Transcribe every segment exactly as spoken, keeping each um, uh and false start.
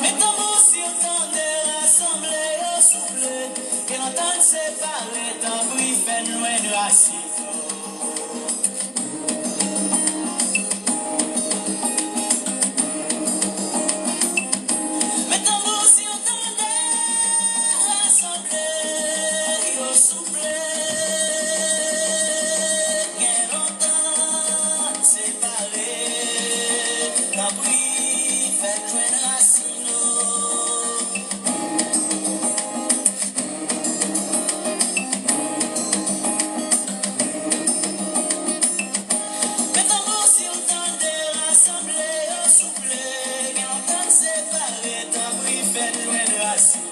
Met tanbou si w tande rasanble yo souple, ke n antann separe, tanpri fè n jwenn rasin. Met tanbou si w tande rasanble yo souple, gen lontan separe, tanpri fè n jwenn rasin nou. Met tanbou si w tande rasanble yo souple, gen lontan n separe, tanpri fè n jwenn rasin.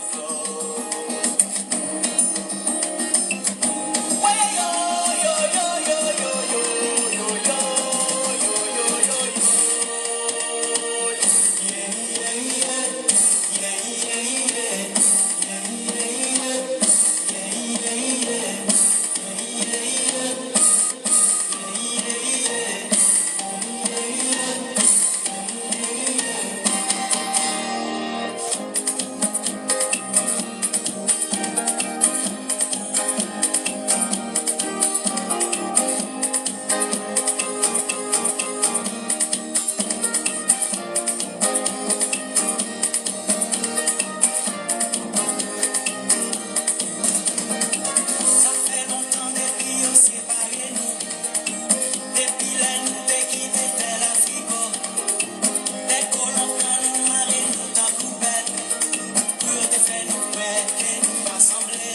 Sa fè lontan depi yo separe nou. Depi lè nou te kite tè Lafriko, lè kolon pran nou, mare nou tankou bèt, pou yo te fè nou kwè ke nou pa sanble,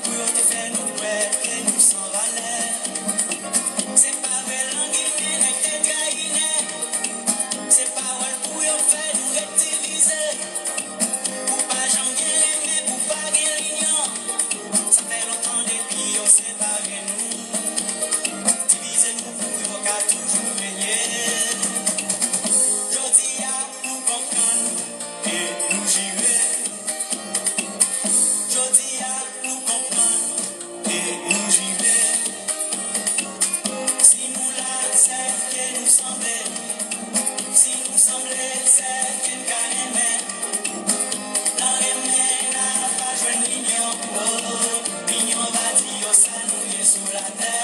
pou yo te fè nou kwè ke nou san valè. Se pa vre, Langinen nèg te trayi nèg. Se pawòl pou yo fè nou ret divize, pou pa janm gen renmen, pou pa gen linyon. Sa fè lontan depi yo separe nou, divize nou pou yo ka toujou renye. Jodi a, nou konprann e nou jire. Jodi a, nou konprann e nou jire. Si nou la, se ke nou sanble. Si nou sanble, se ke n ka renmen. Nan renmen, n a pa jwenn linyon. Oh, linyon va di yo sa nou ye sou latè.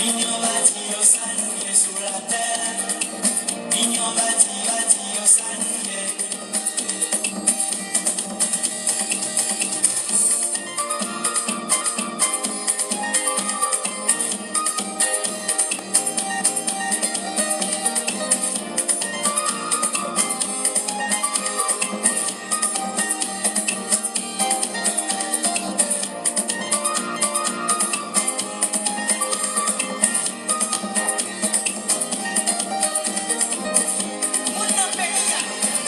Linyon va di yo sa nou ye sou latè. Linyon va di, va di yo sa nou ye. Moun nan peyi a,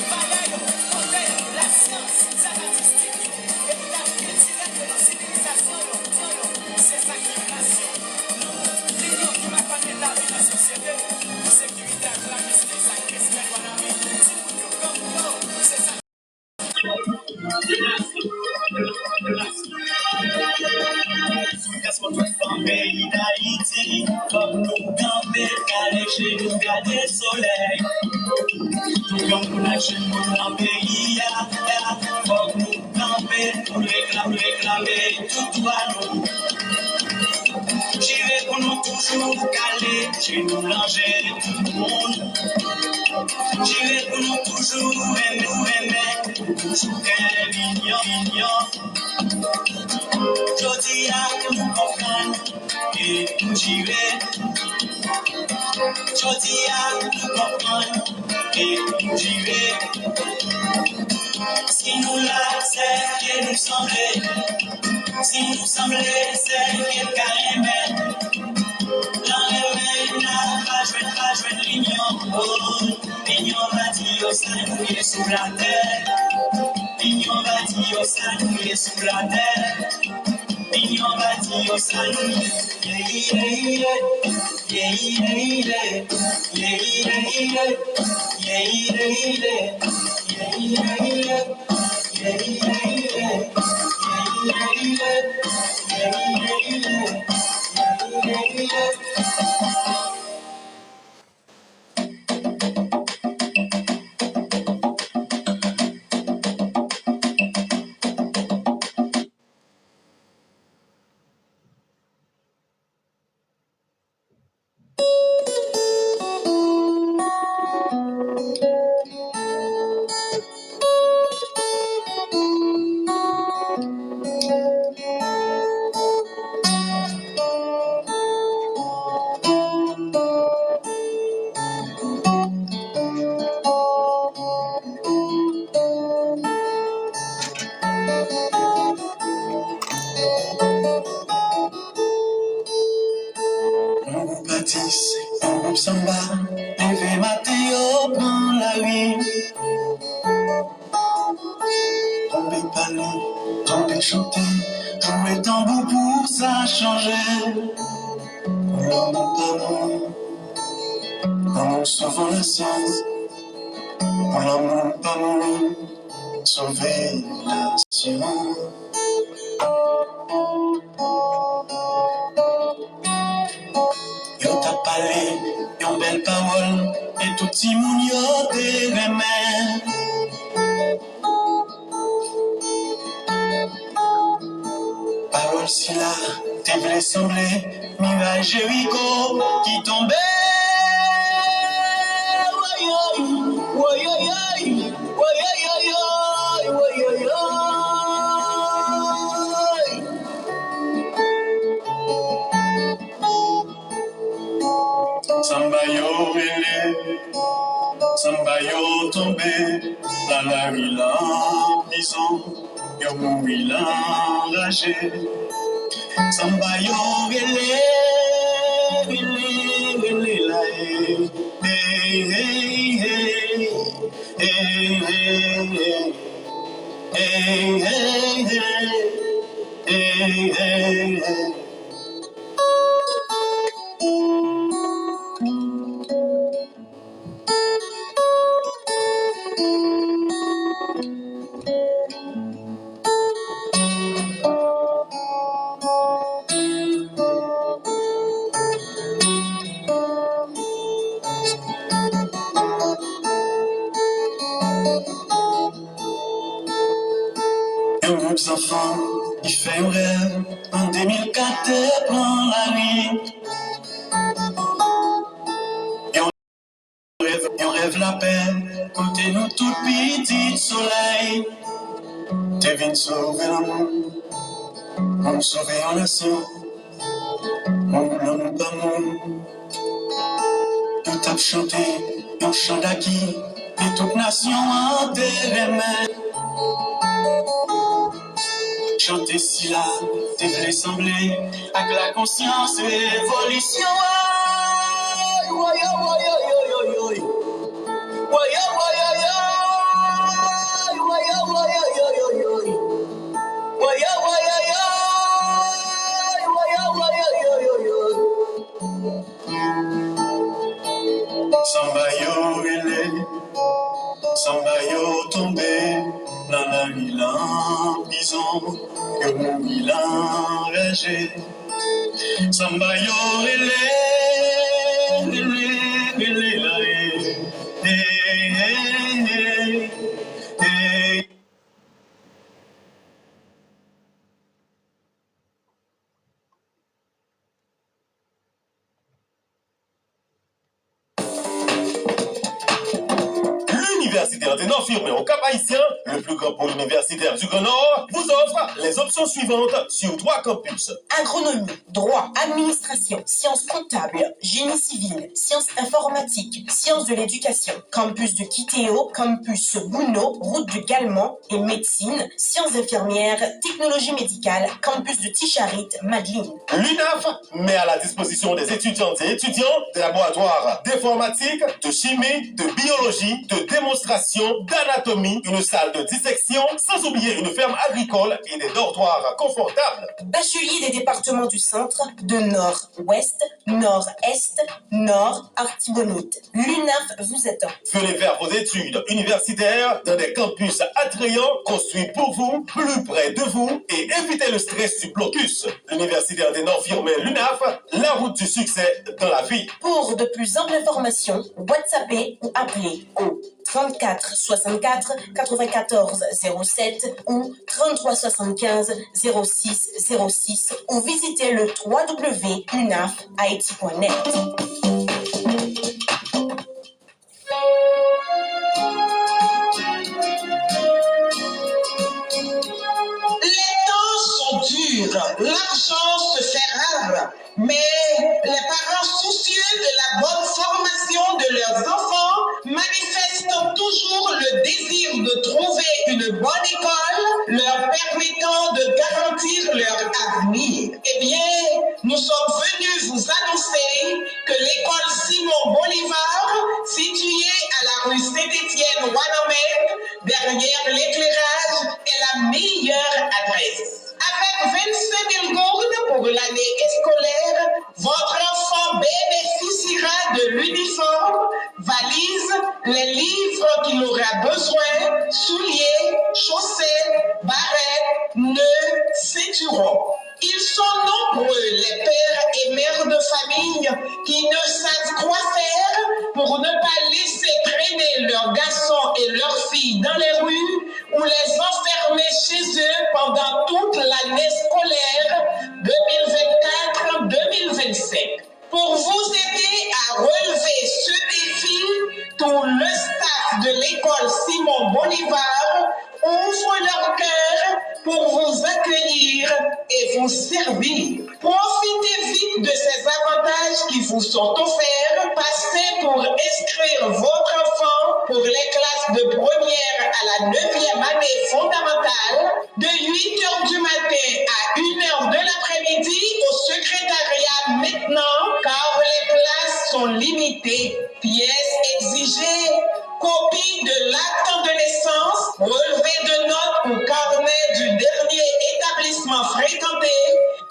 bagay yo, kote yo, lasyans, zam atistik yo, eritay kiltirèl yo nan sivilizasyon yo, yo, se sa ki yon nasyon. Lanmou, linyon ki makònen lavi nan sosyete, pou sekirite ak lajistis ak respè dwa lavi, timoun yo, granmoun yo, se sa. Sou kès kont tout fanm peyi Dayiti, fòk nou kanpe, kale jenou, gade solèy. Tout granmoun ak jèn moun nan peyi a, fòk nou kanpe pou n rekla-, reklame tout dwa nou. Jire pou nou toujou kale jenou, ranje tout moun. Jire pou nou toujou renmen, renmen, pou toujou gen linyon, linyon. Jodi a, nou konprann e nou jire. Jodi a, nou konprann e nou jire. Si nou la, se ke nou sanble. Si nou sanble, se ke n ka renmen. Nan renmen, n a pa jwenn, pa jwenn linyon. Oh, linyon pa di yo sa nou ye sou latè. Linyon pa di yo sa nou ye sou latè. Linyon pa di yo sa nou ye. Yeah, yeah, yeah. Yeah, yeah, yeah. Yeah, yeah, yeah. Yeah, yeah, yeah. Yeah, yeah, yeah. Yon gwoup atis, yon gwoup sanba, leve maten yo pran lari. Tonbe pale, tonbe chante, jwe tanbou pou sa chanje. Pou lanmou pa mouri, lanmou sove nasyon. Pou lanmou pa mouri, sove nasyon. Yo t ap pale yon bèl pawòl, e tout timoun yo te renmen. Pawòl sila te vle sanble miray Jeriko ki tonbe. Woyoy, woyoyoy, woyoyoyoy, woyoyoy. Sanba yo rele, sanba yo tonbe, nan lari, nan prizon, yo mouri nan raje. Sanba yo rele, rele, rele la e. Hey, hey, hey. Hey, hey, hey. Hey, hey, hey. Hey, hey, hey. Yon gwoup zanfan ki fè yon rèv an de mil kat te pran lari. Yon rèv, yon rèv lapè, kote nou tout pitit solèy te vin sove lanmou, pou n sove yon nasyon. Pou lanmou pa mouri. Yo t ap chante yon chan daki, e tout nasyon an te renmen. Chante sila te vle sanble ak lakonsyans revolisyon. Woy, woy, woy, woy, woy, woy, woy. Woy, woy, woy, woy, woy, woy. Woy, woy, woy, woy, woy. Woy, woy, woy, woy, woy. Sanba yo rele, sanba yo tonbe, nan lari, nan prizon, yo mouri nan raje. Sanba yo rele, rele, rele la e. Hey, hey, hey, hey. Linivèsite Anténor Firmin au Cap-Haïtien, le plus grand pôle universitaire du Grand Nord, vous offre les options suivantes sur trois campus. Agronomie, droit, administration, sciences comptables, génie civil, sciences informatiques, sciences de l'éducation, campus de Kiteo, campus Bouno, route de Galmont et médecine, sciences infirmières, technologie médicale, campus de Ticharit, Madeleine. L'UNAF met à la disposition des étudiantes et étudiants des laboratoires d'informatique, de chimie, de biologie, de démonstration, d'anatomie, une salle de dissection, sans oublier une ferme agricole et des dortoirs confortables. Bachelier des départements du centre, de nord-ouest, nord-est, nord, Artibonite. L'UNAF vous attend. Venez faire vos études universitaires dans des campus attrayants construits pour vous, plus près de vous, et évitez le stress du blocus. L'université Anténor Firmin, l'UNAF, la route du succès dans la vie. Pour de plus amples informations, WhatsAppez ou appelez au trente-quatre soixante-quatre quatre-vingt-quatorze zéro sept ou trente-trois soixante-quinze zéro six zéro six ou visitez le trois w w w point unaf haiti point net. Les temps sont durs, l'argent se fait rare, mais les parents soucieux de la bonne formation de leurs enfants manifestent toujours le désir de trouver une bonne école leur permettant de garantir leur avenir. Eh bien, nous sommes venus vous annoncer que l'école Simon Bolivar, située à la rue Saint-Étienne Wanament, derrière l'éclairage, est la meilleure adresse. Avec vingt-cinq mille gourdes pour l'année scolaire, votre enfant bénéficiera de l'uniforme, valise, les livres qu'il aura besoin, souliers, chaussettes, barrettes, nœuds, ceinturons. Ils sont nombreux les pères et mères de famille qui ne savent quoi faire pour ne pas laisser traîner leurs garçons et leurs filles dans les rues ou les enfermer chez eux pendant toute l'année scolaire deux mille vingt-quatre deux mille vingt-cinq. Pour vous aider à relever ce défi, tout le staff de l'école Simon Bolivar ouvre leur cœur pour vous accueillir et vous servir. Profitez vite de ces avantages qui vous sont offerts. Passez pour inscrire votre enfant pour les classes de première à la neuvième année fondamentale de huit heures du matin à une heure de l'après-midi au secrétariat maintenant, car les places sont limitées. Pièces exigées, copie de l'acte de naissance, relevé de notes ou carnet du dernier établissement fréquenté,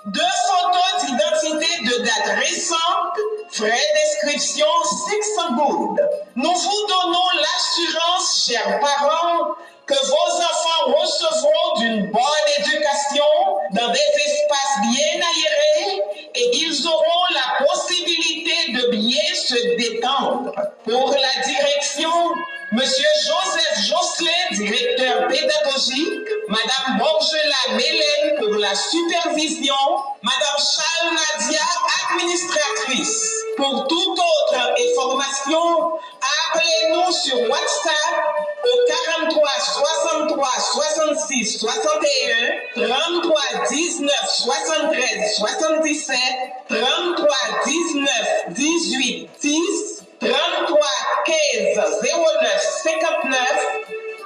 deux photos d'identité de date récente, frais d'inscription cinq cents gourdes. Nous vous donnons l'assurance, chers parents, que vos enfants recevront d'une bonne éducation dans des espaces bien aérés et qu'ils auront la possibilité de bien se détendre. Pour la direction, Monsieur Joseph Jocelyn, directeur pédagogique, Madame Borgela Mélène pour la supervision, Madame Charles Nadia, administratrice. Pour toute autre information, appelez-nous sur WhatsApp au quarante-trois soixante-trois soixante-six soixante et un, trente-trois dix-neuf soixante-treize soixante-dix-sept, trente-trois dix-neuf dix-huit dix, trente-trois quinze zéro neuf cinquante-neuf,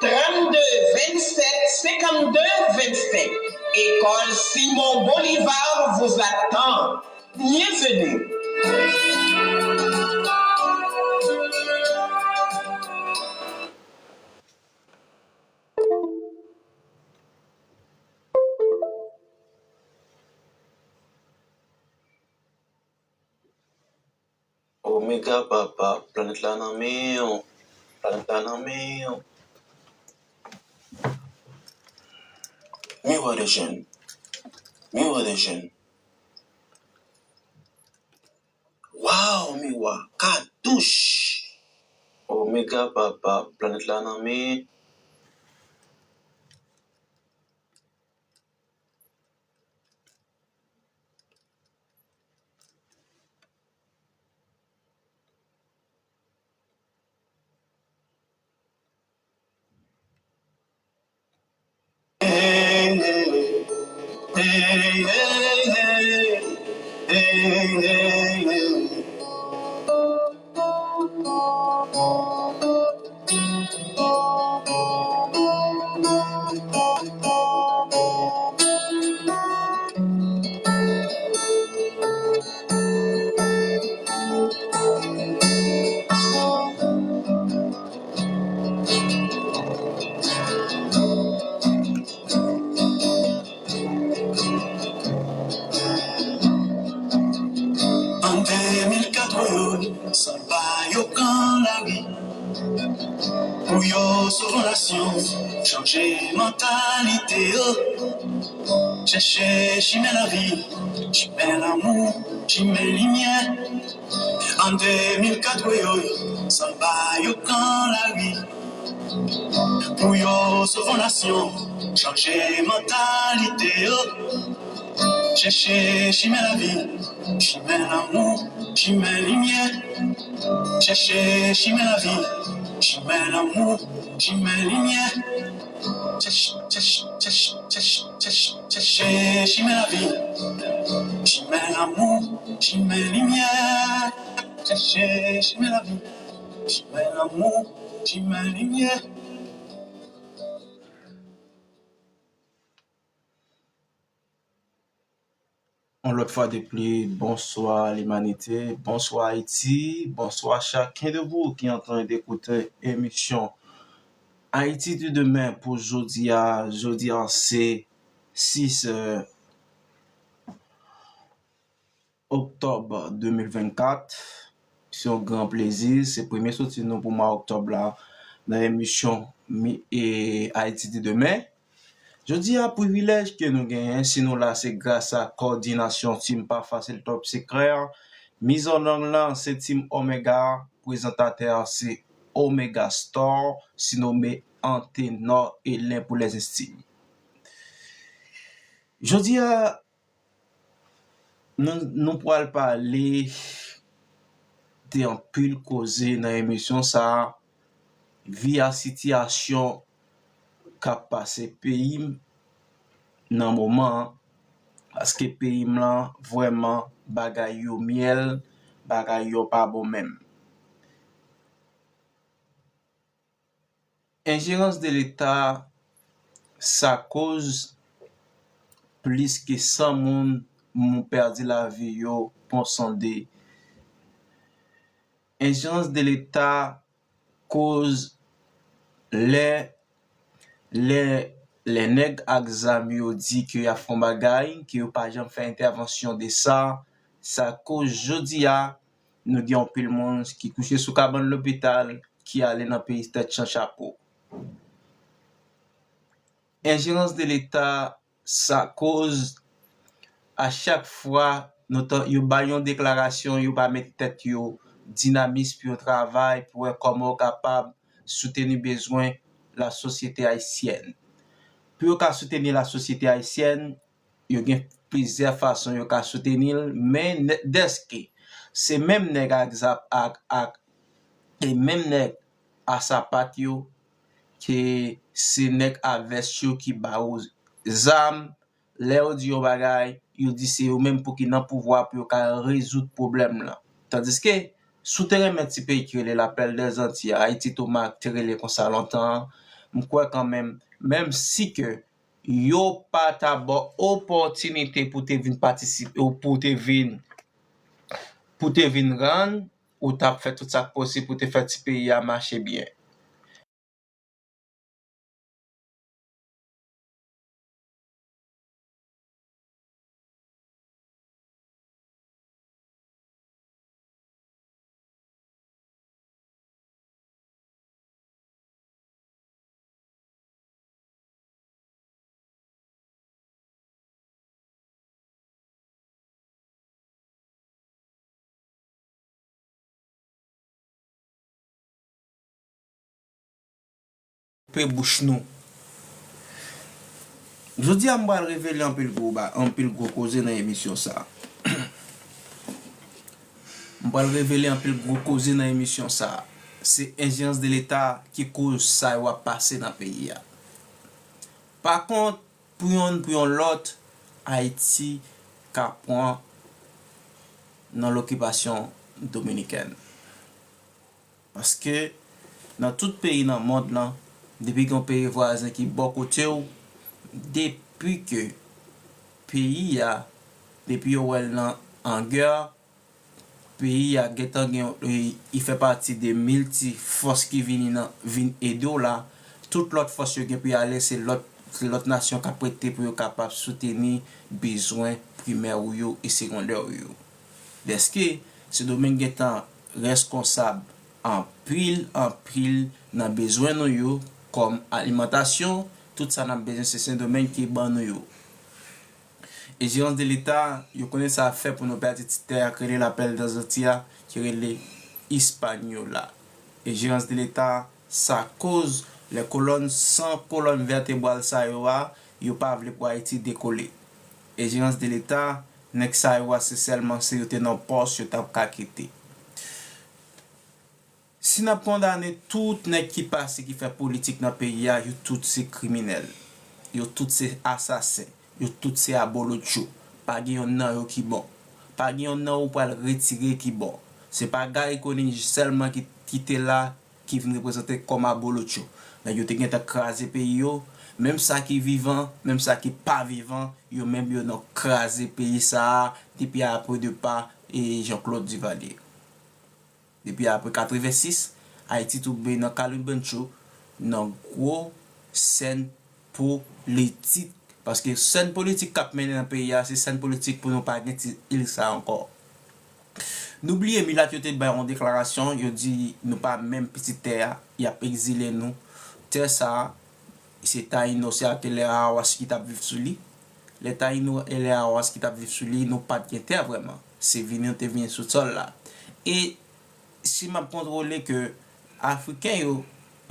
trente-deux vingt-sept cinquante-deux vingt-cinq. École Simon Bolivar vous attend. Bienvenue. Omega papa, planèt la nan men w. Planèt la nan men w. Miwa de jèn. Miwa de jèn. Waw, Miwa, katouch! Omega papa, planèt la nan men. An de mil kat, woy, woy, sanba yo pran lari. Pou yo sove nasyon, chanje mantalite yo. Chèche chimen lavi, chimen lanmou, chimen limyè. An de mil kat, woy, woy, sanba yo pran lari. Pou yo sove nasyon, chanje mantalite yo. Chèche chimen lavi, chimen lanmou, chimen limyè. Chèche chimen lavi, chimen lanmou, chimen limyè. Chèche, chèche, chèche, chèche, chèche, chèche chimen lavi, chimen lanmou, chimen limyè. Chèche chimen lavi, chimen lanmou, chimen limyè. Yon lòt fwa de pli, bonswa limanite, bonswa Ayiti, bonswa chacun de vous qui est en train d'écouter émission Haïti de demain pou jodi a. Jodi a se sis, euh, oktòb de mil vennkat. Se yon gran plezi, se premye soti nou pou mwa oktòb la nan emisyon mi, e, Ayiti de demain. Jodi a, privilèj ke nou genyen, si nou la, se gras a kòdinasyon Team Pa Fasil Top Secret. Mizannonm lan, se Team Omega. Prezantatè a, se Omega Star, si nome an tenò e len pou lèzestim. Jodi a, nou, nou pral pale de anpil koze nan emisyon sa a, vi a sitiyasyon k ap pase peyi m nan moman an, paske peyi m lan vrèman bagay yo myèl, bagay yo pa bon menm. Enjerans de Leta, sa koz plis ke san moun, moun pèdi lavi yo, pon sonde. Enjerans de Leta koz lè, lè, lè nèg ak zam yo di ke y ap fè yon bagay, ke yo pa janm fè entèvansyon de sa, sa koz jodi a, nou gen anpil moun ki kouche sou kabann lopital, ki ale nan peyi tèt chan chapo. Enjerans de Leta, sa koz a chak fwa nou tan-, yo bay yon deklarasyon, yo pa met tèt yo dinamis pou yo travay, pou wè kòman yo kapab souteni bezwen lasosyete ayisyèn. Pou yo ka souteni lasosyete ayisyèn, yo gen plizyè fason yo ka souteni l, men nè-, dèske se menm nèg ak zam ak, ak, e menm nèg a sapat yo, ke se nèg a vès yo ki ba yo zam, lè yo di yon bagay, yo di se yo menm pou ki nan pouvwa pou yo ka rezoud pwoblèm lan. Tandiske, si w te renmen ti peyi ki rele Lapèl dèzanti a, Ayiti Tomak te rele konsa lontan an, m kwè kanmenm, menm si ke yo pa ta ba w opòtinite pou te vin patisipe, ou pou te vin, pou te vin rann, ou t ap fè tout sa k posib pou te fè ti peyi a mache byen. Pe bouch nou. Jodi a, m pral revele anpil gwo ba-, anpil gwo koze nan emisyon sa a. M pral revele anpil gwo koze nan emisyon sa a. Se enjerans de Leta ki koz sa yo ap pase nan peyi a. Pa kont, pou yonn, pou yon lòt, Ayiti ka pran nan lokipasyon dominikèn. Paske nan tout peyi nan mond lan, depi gen yon peyi vwazen ki bò kote w, depi ke peyi a, depi yo wè l nan an gè, peyi a gentan gen, e, li fè pati de milti fòs ki vini nan, vin ede w la. Tout lòt fòs yo gen pou y ale, se lòt, se lòt nasyon k ap rete pou yo kapab souteni bezwen primè ou yo e segondè ou yo. Dèske Sendomeng gentan reskonsab anpil, anpil nan bezwen nou yo, kòm alimantasyon, tout sa n ap bezwen se Sendomeng ki ban nou yo. Ejerans de Leta, yo konnen sa ap fè pou nou pèdi ti tè a k rele lapèl dan Zanti a, ki rele Ispanyola. Ejerans de Leta, sa koz lè kolòn san kolòn vètebral sa yo a, yo pa vle pou Ayiti dekole. Ejerans de Leta, nèg sa yo a se sèlman si yo te nan pòs yo t ap ka kite. Si n ap kondane tout nèg ki pase ki fè politik nan peyi a, yo tout se kriminèl. Yo tout se asasen. Yo tout se abolotcho. Pa gen yonn nan yo ki bon. Pa gen yonn nan ou pral retire ki bon. Se pa Garry Conille sèlman ki, ki te la, ki vin reprezante kòm abolotcho. Nèg yo te gentan kraze peyi yo. Menm sa ki vivan, menm sa ki pa vivan, yo menm yo nan kraze peyi sa a depi apre depa e Jean-Claude Duvalier. Depi apre katrevensis, Ayiti tonbe nan kalanbantcho, nan gwo sèn politik. Paske sèn politik k ap mennen nan peyi a, se sèn politik pou nou pa gen ti il sa ankò. Nou bliye milat yo te bay yon deklarasyon, yo di nou pa menm pitit tè a, y ap egzile nou. Tè sa a, se Tayino, se ak lè Awas ki t ap viv sou li. Lè Tayino e lè Awas ki t ap viv sou li, nou pa t gen tè vrèman. Se vini nou te vini sou sòl la. E si m ap kontwole ke Afriken yo,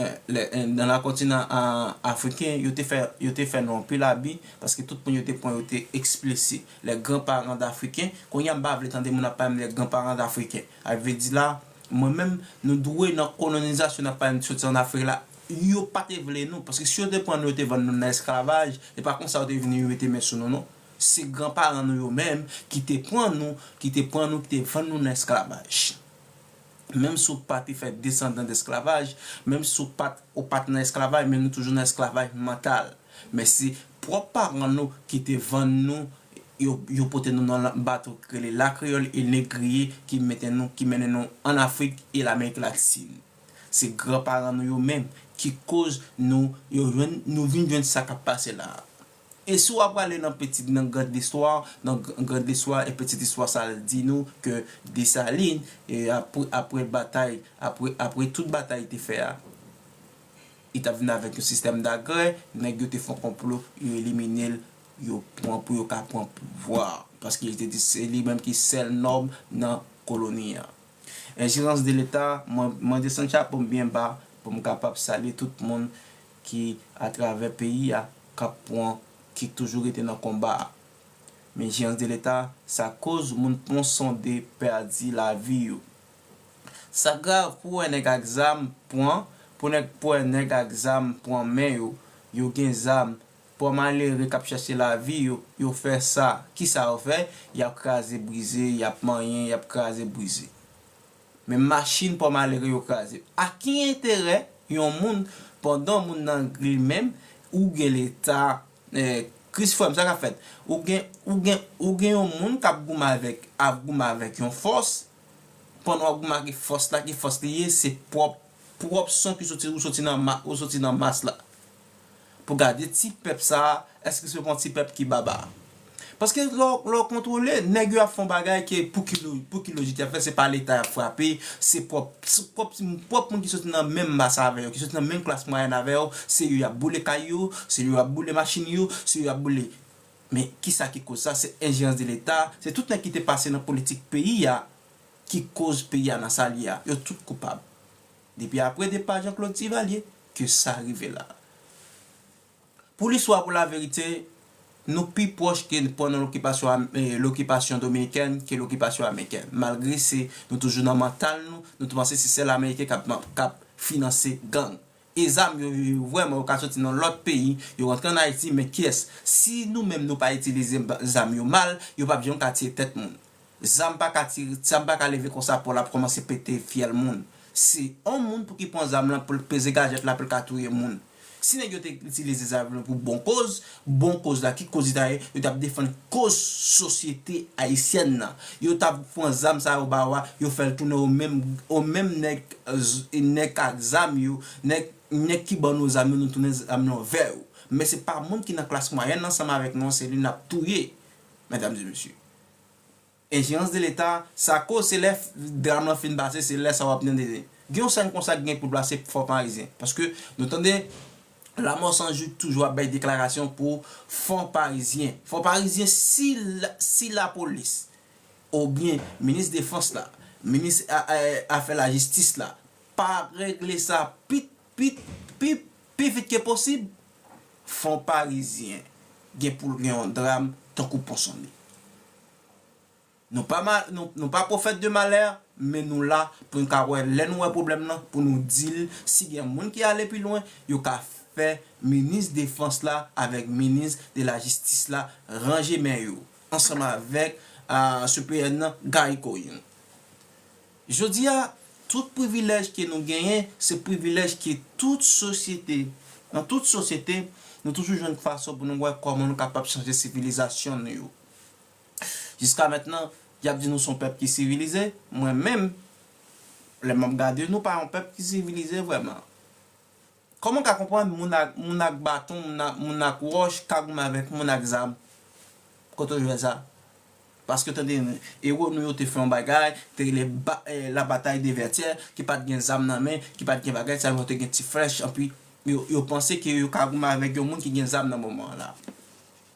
eh, lè, eh, nan la kontinan, ah, afriken, yo te fè, yo te fè nou anpil abi, paske tout moun yo te pran yo te eksplisi. Les grands-parents d'Africains, kounye a m pa vle tande moun ap pale m les grands-parents d'Africains. A vle di la, mwen menm, nou dwe nan kolonizasyon n ap pale m soti ann Afrik la, yo pa te vle nou, paske si yo te pran nou, yo te vann nou nan esklavaj, e pa konsa yo te vini yo mete men sou nou, non. Se granparan nou yo menm ki te pran nou, ki te pran nou, ki te vann nou nan esklavaj. Menm si w pa te fè desandan d esklavaj, menm si w pa t, ou pa t nan esklavaj, men nou toujou nan esklavaj mantal. Men se pwòp paran nou ki te vann nou, yo, yo pote nou nan la, bato k rele lakreyòl e negriye ki mete nou, ki mennen nou ann Afrik e Lamerik Latin. Se granparan nou yo menm ki koz nou, yo jwenn, nou vin jwenn sa k ap pase la a. E si w ap prale nan pitit, nan grand listwa, nan gr-, grand listwa e pitit istwa sa al di nou ke Desalin, e apre, apre batay, apre, apre tout batay li te fè a, li t ap vin avèk yon sistèm dagrè, nèg yo te fè yon konplo, yo elimine l, yo pran pou yo ka pran pouvwa a. Paske li te di se li menm ki sèl nòb nan koloni an. Enjerans de Leta, mwen, mwen desann chapo m byen ba pou m kapab salye tout moun ki atravè peyi a k ap pran, ki toujou rete nan konba a. Men enjerans de Leta, sa koz moun pran sonde pèdi lavi yo. Sa grav pou wè nèg ak zam pran, pou nèg, pou wè nèg ak zam pran men yo, yo gen zam, pò malere k ap chache lavi yo, yo fè sa. Kisa yo fè? Y ap kraze brize, y ap manyen, y ap kraze brize. Men machin pò malere yo kraze. A ki enterè yon moun pandan moun nan li menm, ou gen Leta, eh, Kris frè m, sa k ap fèt? Ou gen, ou gen, ou gen yon moun k ap goumen avèk, ap goumen avèk yon fòs, pandan w ap goumen ak fòs la, ki fòs li ye, se pwòp, pwòp san ki soti, ou soti nan ma-, ou soti nan mas la. Pou gade ti pèp sa a, èske se pa yon ti pèp ki baba? Paske lè w, lè w kontwole, nèg yo ap fè yon bagay ke pou ki lo-, pou ki lojik y ap fè, se pa Leta y ap frape, se pwòp, se pwòp, pwòp moun ki soti nan menm mas avè yo, ki soti nan menm klas mwayèn avè yo, se yo y ap boule kay yo, se yo y ap boule machin yo, se yo y ap boule. Men kisa ki koz sa? Se enjerans de Leta, se tout nèg ki te pase nan politik peyi a ki koz peyi a nan sa l ye a. Yo tout koupab. Depi apre depa Jean-Claude Duvalier ke sa rive la. Pou listwa, pou laverite, nou pi pwòch ke pandan lokipasyon am-, eh, lokipasyon dominikèn ke lokipasyon amerikèn. Malgre se, nou toujou nan mantal nou, nou tou panse se sèl Ameriken k ap, k ap finanse gang. E zam yo, yo, yo vrèman, yo ka soti nan lòt peyi, yo rantre ann Ayiti, men kiyès? Si nou menm nou pa itilize ba-, zam yo mal, yo p ap janm ka tiye tèt moun. Zam pa ka tire, zam pa ka leve konsa pou l ap kòmanse pete fyèl moun. Se yon moun pou ki pran zam lan pou l peze gajèt la pou l ka touye moun. Si nèg yo te itilize zam yo pou bon koz, bon koz la, ki koz li ta ye, yo t ap defann koz sosyete ayisyèn nan. Yo t ap pran zam sa yo ba w a, yo fè l tounen o menm, o menm nèg, nèg ak zam yo, nèg, nèg ki ban nou zam yo, nou tounen zam yo vè yo. Men se pa moun ki nan klas mwayèn ansanm avèk nou, se li n ap touye, medam e mesye. Enjerans de Leta, sa koz se lè dram lan fin pase, se lè sa w ap tande. Gen yon sèn konsa ki gen pou l pase Fò Parizyen. Paske nou tande Lanmò San Jou toujou ap bay deklarasyon pou Fò Parizyen. Fò Parizyen, si, si lapolis, oubyen minis defans la, minis a- a- afè lajistis la, pa regle sa pi, pi, pi, pi vit ke posib, Fò Parizyen gen pou l gen yon dram tankou Ponsonde. Nou pa, ma- nou, nou pa pwofèt de malè, men nou la pou n ka wè lè nou wè pwoblèm nan, pou nou di l, si gen moun ki ale pi lwen, yo ka fè minis defans la avèk minis de lajistis la ranje men yo, ansanm avèk a, C P N nan, Gary Conille. Jodi a, tout privilèj ke nou genyen, se privilèj ke tout sosyete, nan tout sosyete, nou toujou jwenn fason pou nou wè kòman nou kapab chanje sivilizasyon nou yo. Jiska mentnan, y ap di nou se yon pèp ki sivilize. Mwen menm, lè m ap gade, nou pa yon pèp ki sivilize vrèman. Kòman w ka konprann moun ak, moun ak baton, moun ak, moun ak wòch ka goumen avèk moun ak zam? Kote w jwenn sa? Paske tande, ewo nou yo te fè yon bagay, te rele ba- eh, la bataille de Vertières, ki pa t gen zam nan men, ki pa t gen bagay, sèlman te gen ti flèch, anpi yo, yo panse ke yo ka goumen avèk yon moun ki gen zam nan moman an la.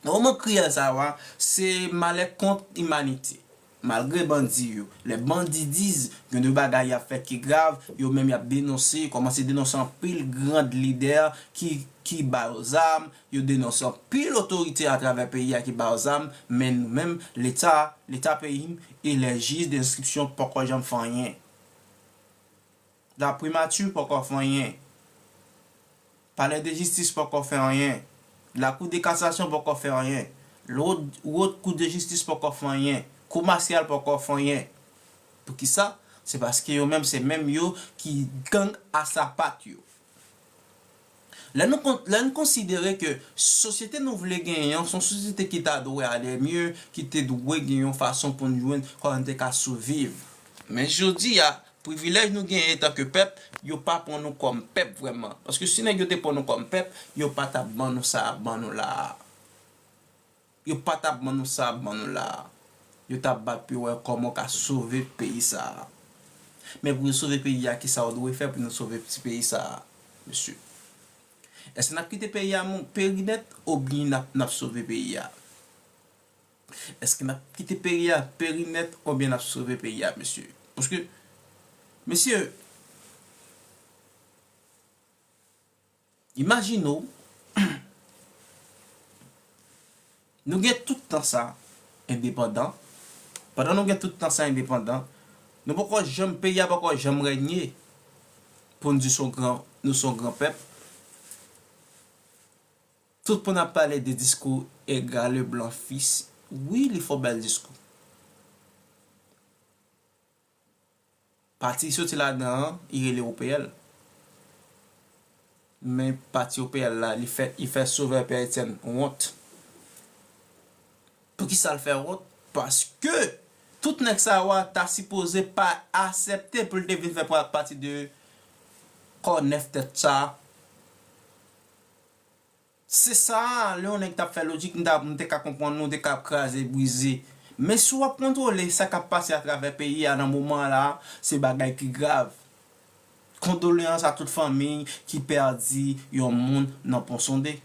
Moman kriyèl sa yo a, se malè kont imanite. Malgre bandi yo, les bandits disent, gen de bagay y ap fè ki grav, yo menm y ap denonse, yo kòmanse denonse anpil grand lidè ki, ki ba yo zam, yo denonse anpil otorite atravè peyi a ki ba yo zam, men nou menm, Leta, Leta peyi m e les juges d'instruction poko janm fè anyen. Laprimati poko fè anyen. Palè de jistis poko fè anyen. Lakou de kasasyon poko fè anyen. Wot, wot kou de jistis poko fè anyen. Kou masyal poko fè anyen. Poukisa? Se paske yo menm se menm yo ki gang a sapat yo. Lè nou, kon- lè nou konsidere ke sosyete nou vle genyen an, se yon sosyete ki ta dwe ale mye, ki te dwe gen yon fason pou n jwenn kòman n te ka siviv. Men jodi a, privilèj nou genyen antanke pèp, yo pa pran nou kòm pèp vrèman. Paske si nèg yo te pran nou kòm pèp, yo pa t ap ban nou sa y ap ban nou la a. Yo pa t ap ban nou sa y ap ban nou la a. Yo t ap bat pou yo wè kòman yo ka sove peyi sa a. Men pou yo sove peyi a, kisa yo dwe fè pou nou sove ti peyi sa a, mesye? Èske n ap kite peyi a mou- peri nèt oubyen n ap, n ap sove peyi a? Èske n ap kite peyi a peri nèt oubyen n ap sove peyi a, mesye? Paske, mesye, imajine w, nou gen tout tan sa endepandan. Pandan nou gen tout tan sa endepandan, nou poko janm, peyi a poko janm renye pou n di se yon gran, nou se yon gran pèp. Tout moun ap pale de diskou Edgar Leblanc Fils. Wi, li fè yon bèl diskou. Pati li soti ladan an, li rele O P L. Men pati O P L la, li fè, li fè Sovè Pè Etyèn wont. Poukisa l fè wont? Paske tout nèg sa yo a ta sipoze pa aksepte pou l te vin fè pa- pati de kò nèf tèt sa a. Se sa a, lè yon nèg t ap fè lojik, m ta, m te ka konprann nou, te ka ap kraze, brize. Men si w ap kontwole sa k ap pase atravè peyi a nan moman an la, se bagay ki grav. Kondoleyans a tout fanmi ki pèdi yon moun nan Ponsonde.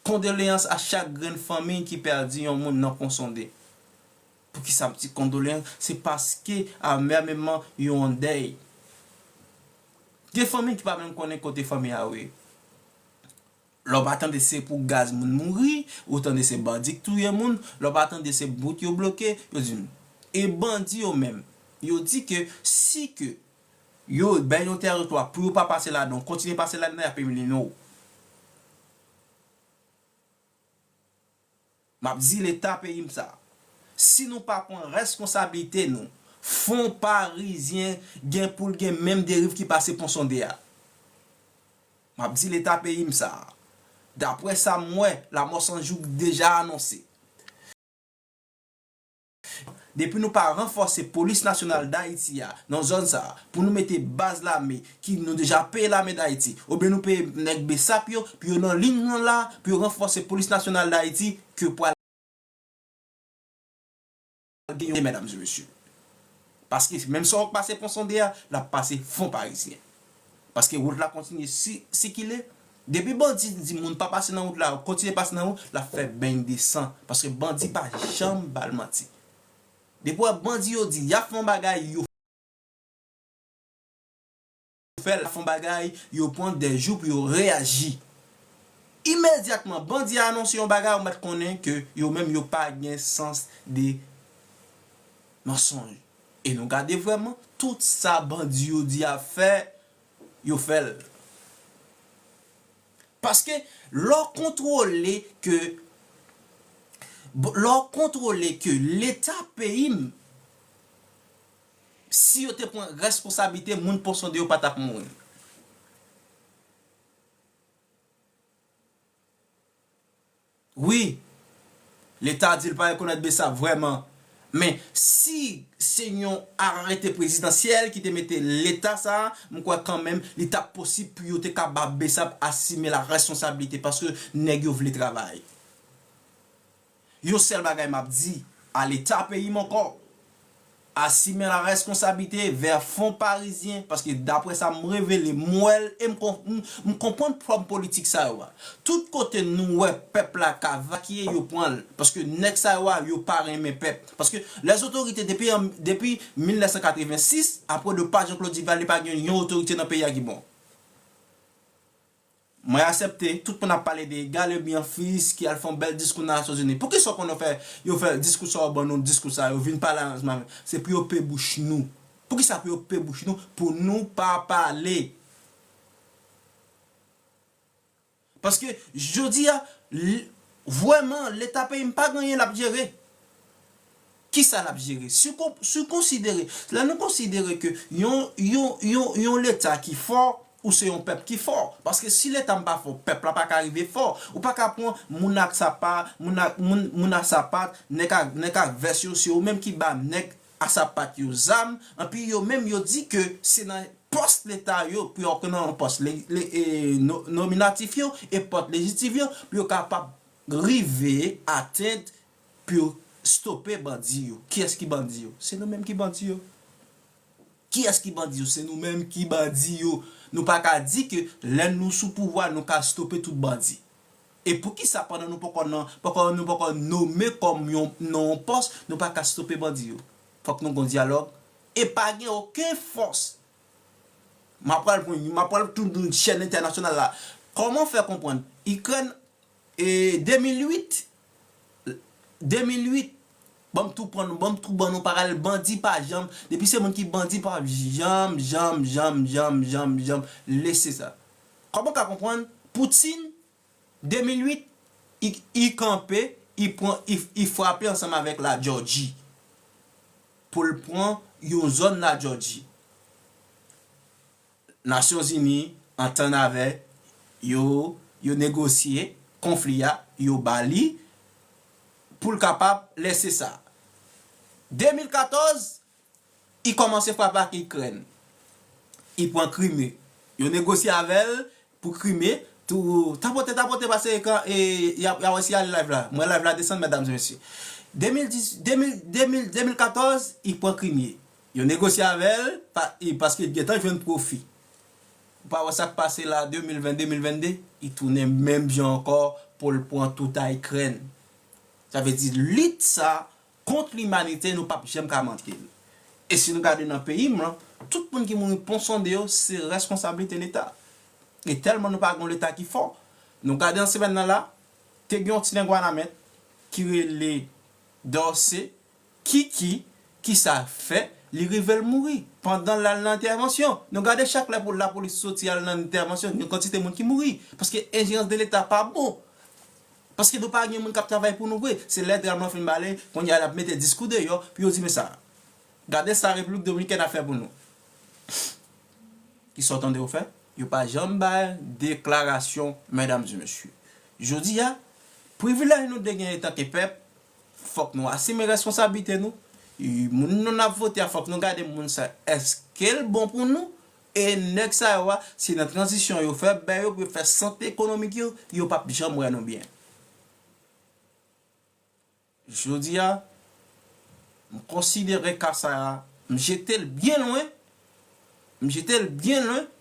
Kondoleyans a chak grenn fanmi ki pèdi yon moun nan Ponsonde. Poukisa m di kondoleyans? Se paske a menm moman yo an dèy. Gen fanmi ki pa menm konnen kote fanmi a ye. Lè w pa tande se pou gaz moun mouri, ou tande se bandi k touye moun, lè w pa tande se wout yo bloke, yo di, e bandi yo menm, yo di ke si ke yo bay yon tèritwa pou yo pa pase ladan, kontinye pase ladan, y ap elimine w. M ap di Leta peyi m sa. Si nou pa pran reskonsablite nou, fon parizyen gen pou l gen menm deriv ki pase Pon Sonde a. M ap di leta peyi m sa. Daprè sa m wè, Lamò San Jou deja anonse. Depi nou pa ranfòse Polis Nasyonal Dayiti a nan zòn sa a, pou nou mete baz lame ki nou deja peye lame Dayiti, oubyen nou peye nèg besap yo, pou yo nan liy nan la, pou yo ranfòse Polis Nasyonal Dayiti, ke pral gen yon, medam e mesye. Paske menm sa w pase Pon Sonde a, l ap pase Fon Parizyen. Paske wout la kontinye si-, sikile. Depi bandi di moun pa pase nan wout la, kontinye pase nan wout, l ap fè beny de san. Paske bandi pa janm ba l manti. Depi w wè bandi yo di y ap fè yon bagay, yo fè l, fè yon bagay, yo pran de jou pou yo reyaji. Imedyatman bandi a anonse yon bagay, ou mèt konnen ke yo menm yo pa gen sans de mansonj. E nou gade vrèman, tout sa bandi yo di y ap fè, yo fè l. Paske lè w kontwole ke, lè w kontwole ke leta peyi m, si yo te pran responsablite, moun Pon Sonde yo pa t ap mouri. Wi, leta di l pa rekonèt besap vrèman. Men, si se yon arete prezidansyèl ki te mete leta sa a, m kwè kanmenm li t ap posib pou yo te ka ba besap asime la responsablite, paske nèg yo vle travay. Yon sèl bagay m ap di a leta peyi m ankò, asime la responsablite vè Fon Parizyen, paske daprè sa m revele, m wè l, e m kon-, m, m konprann fòm politik sa yo a. Tout kote nou wè pèp la ka vakiye, yo pran l, paske nèg sa yo a, yo pa renmen pèp. Paske lèzotorite depi an, depi mil nèf san katrevensis, apre depa Jean Claude Duvalier, pa gen yon otorite nan peyi a ki bon. Mwen aksepte, tout moun ap pale de Gary Byanfis ki al fè yon bèl diskou nan Nasyonzini. Poukisa w konn yo fè, yo fè diskou sa yo ban nou, diskou sa yo vin pale ansanm avè, se pou yo pe bouch nou. Poukisa pou yo pe bouch nou? Pou nou pa pale. Paske jodi a, l-, vrèman, leta peyi m pa gen anyen l ap jere. Kisa l ap jere? Si w kon-, si w konsidere, lè nou konsidere ke yon, yon, yon, yon leta ki fò, ou se yon pèp ki fò. Paske si leta m pa fò, pèp la pa ka rive fò. Ou pa ka pran moun ak sapa, moun ak, moun, moun ak sapat, nèg ak, nèg ak vès yo, se yo menm ki ba nèg a sapat yo zam, anpi yo menm yo di ke se nan pòs leta yo, pou yo nan pòs le-, le-, e, no-, nominatif yo, e pòs lejislatif yo, pou yo kapab rive atenn pou yo stope bandi yo. Kiyès ki bandi yo? Se nou menm ki bandi yo. Kiyès ki bandi yo? Se nou menm ki bandi yo. Nou pa ka di ke lè nou sou pouvwa, nou ka stope tout bandi. E poukisa pandan nou poko nan, poko, nou poko nome kòm yon, nan yon pòs, nou pa ka stope bandi yo? Fòk nou gon dyalòg. E pa gen okenn fòs. M ap pral pran, m ap pral tout chèn entènasyonal la. Kòman fè konprann? Ikrèn, e, de mil uit, de mil uit, ban m tou pran nou, ban m tou ban nou paralèl, bandi pa janm, depi se moun ki bandi pa janm, janm, janm, janm, janm, janm lese sa. Kòman w ka konprann Poutine, de mil uit, i, i kanpe, i pran, i, i frape ansanm avèk Lajòji pou l pran yon zòn Lajòji. Nasyonzini antann avè yo, yo negosye konfli a, yo ba li pou l kapab lese sa. De mil katòz, i kòmanse frape ak Ikrèn. I pran Krime. Yo negosye avè l pou Krime, tou, tapote, tapote, pase ekran, e, y a, y a wè si ale live la. Mwen live la desann, medam e mesye. De mil dis, de mil, de mil, de mil katòz, i pran Krime. Yo negosye avè l, pa, e, paske l gentan jwenn pwofi. Ou pa wè sa k pase la, de mil ven, de mil vennde, i tounen menm jan ankò pou l pran tout a Ikrèn. Sa vle di, lit sa kont limanite, nou p ap janm ka manke l. E si nou gade nan peyi m lan, tout moun ki mouri Pon Sonde yo, se reskonsablite Leta. E tèlman nou pa gen yon Leta ki fò, nou gade nan semèn nan la, te gen yon ti nèg Wanament ki rele Dorcé, Kiki, ki sa fè, li rive l mouri pandan l al nan entèvansyon. Nou gade chak lè pou lapolis soti al nan entèvansyon, gen kantite moun ki mouri, paske enjerans de Leta pa bon. Paske nou pa gen moun k ap travay pou nou vre. Se lè dram nan fin bale, kounye a y ap mete diskou deyò, pou yo di, men sa, gade sa Repiblik Dominikèn ap fè pou nou. Kisa w tande yo fè? Yo pa janm bay deklarasyon, medam e mesye. Jodi a, privilèj nou te gen antanke pèp, fòk nou asime responsablite nou. E moun nou n ap vote a, fòk nou gade moun sa, èske l bon pou nou? E nèg sa yo a, se nan tranzisyon yo fè bè yo pou yo fè sante ekonomik yo, yo p ap janm wè nou byen. Jodi a, m konsidere ka sa a, m jete l byen lwen, m jete l byen lwen,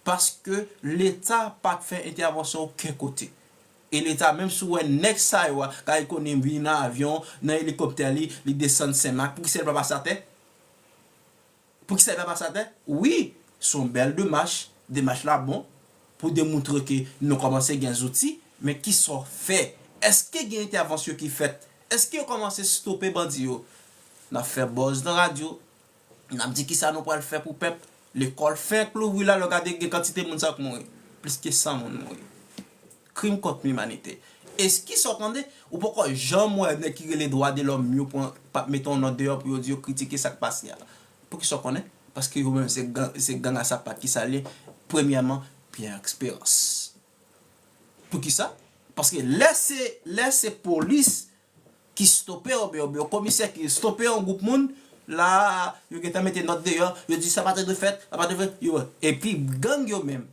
paske Leta pa t fè entèvansyon okenn kote. E Leta, menm si w wè nèg sa yo a, Garry Conille vini nan avyon, nan elikoptè li, li desann Senmak, poukisa l pa pase atè? Poukisa l pa pase atè? Wi, se yon bèl demach, demach la bon, pou demontre ke nou kòmanse gen zouti, men kisa w fè? Èske gen entèvansyon ki fèt? Èske yo kòmanse stope bandi yo? N ap fè buzz nan radyo, n ap di kisa nou pral fè pou pèp. Lekòl fenk louvri la, lè w gade gen kantite moun sa k mouri. Plis ke san moun mouri. Krim kont limanite. Èske sa w tande? Ou poko janm wè nèg ki rele dwa de lòm yo pran, pa mete yon nòt deyò pou yo di yo kritike sa k pase a. Poukisa w konnen? Paske yo menm se gang, se gang a sapat ki sa l ye. Premyèman, Pierre Espérance. Poukisa? Paske lè se, lè se polis ki stope oubyen, oubyen komisè ki stope yon gwoup moun, la, yo gentan mete nòt deyò, yo di sa pa te dwe fèt, sa pa te dwe fèt, yo, epi gang yo menm,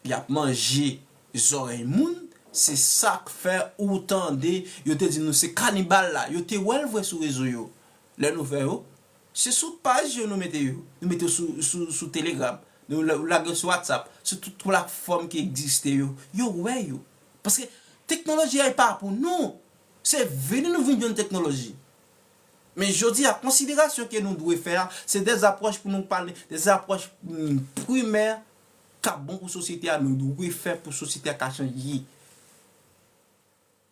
y ap manje zòrèy moun, se sa k fè ou tande yo te di nou se kanibal la, yo te wè l vre sou rezo yo. Lè nou fè yo, se sou paj yo nou mete yo, nou mete yo sou, sou, sou Telegram, nou la-, lage yo sou WhatsApp, sou tout platfòm ki egziste yo, yo wè yo. Paske teknoloji a e pa pou nou. Se vini nou vin jwenn teknoloji. Men jodi a, konsiderasyon ke nou dwe fè a, se de apwòch pou nou pale, de apwòch, mm, primè k ap bon pou sosyete a, nou dwe fè pou sosyete a ka chanje.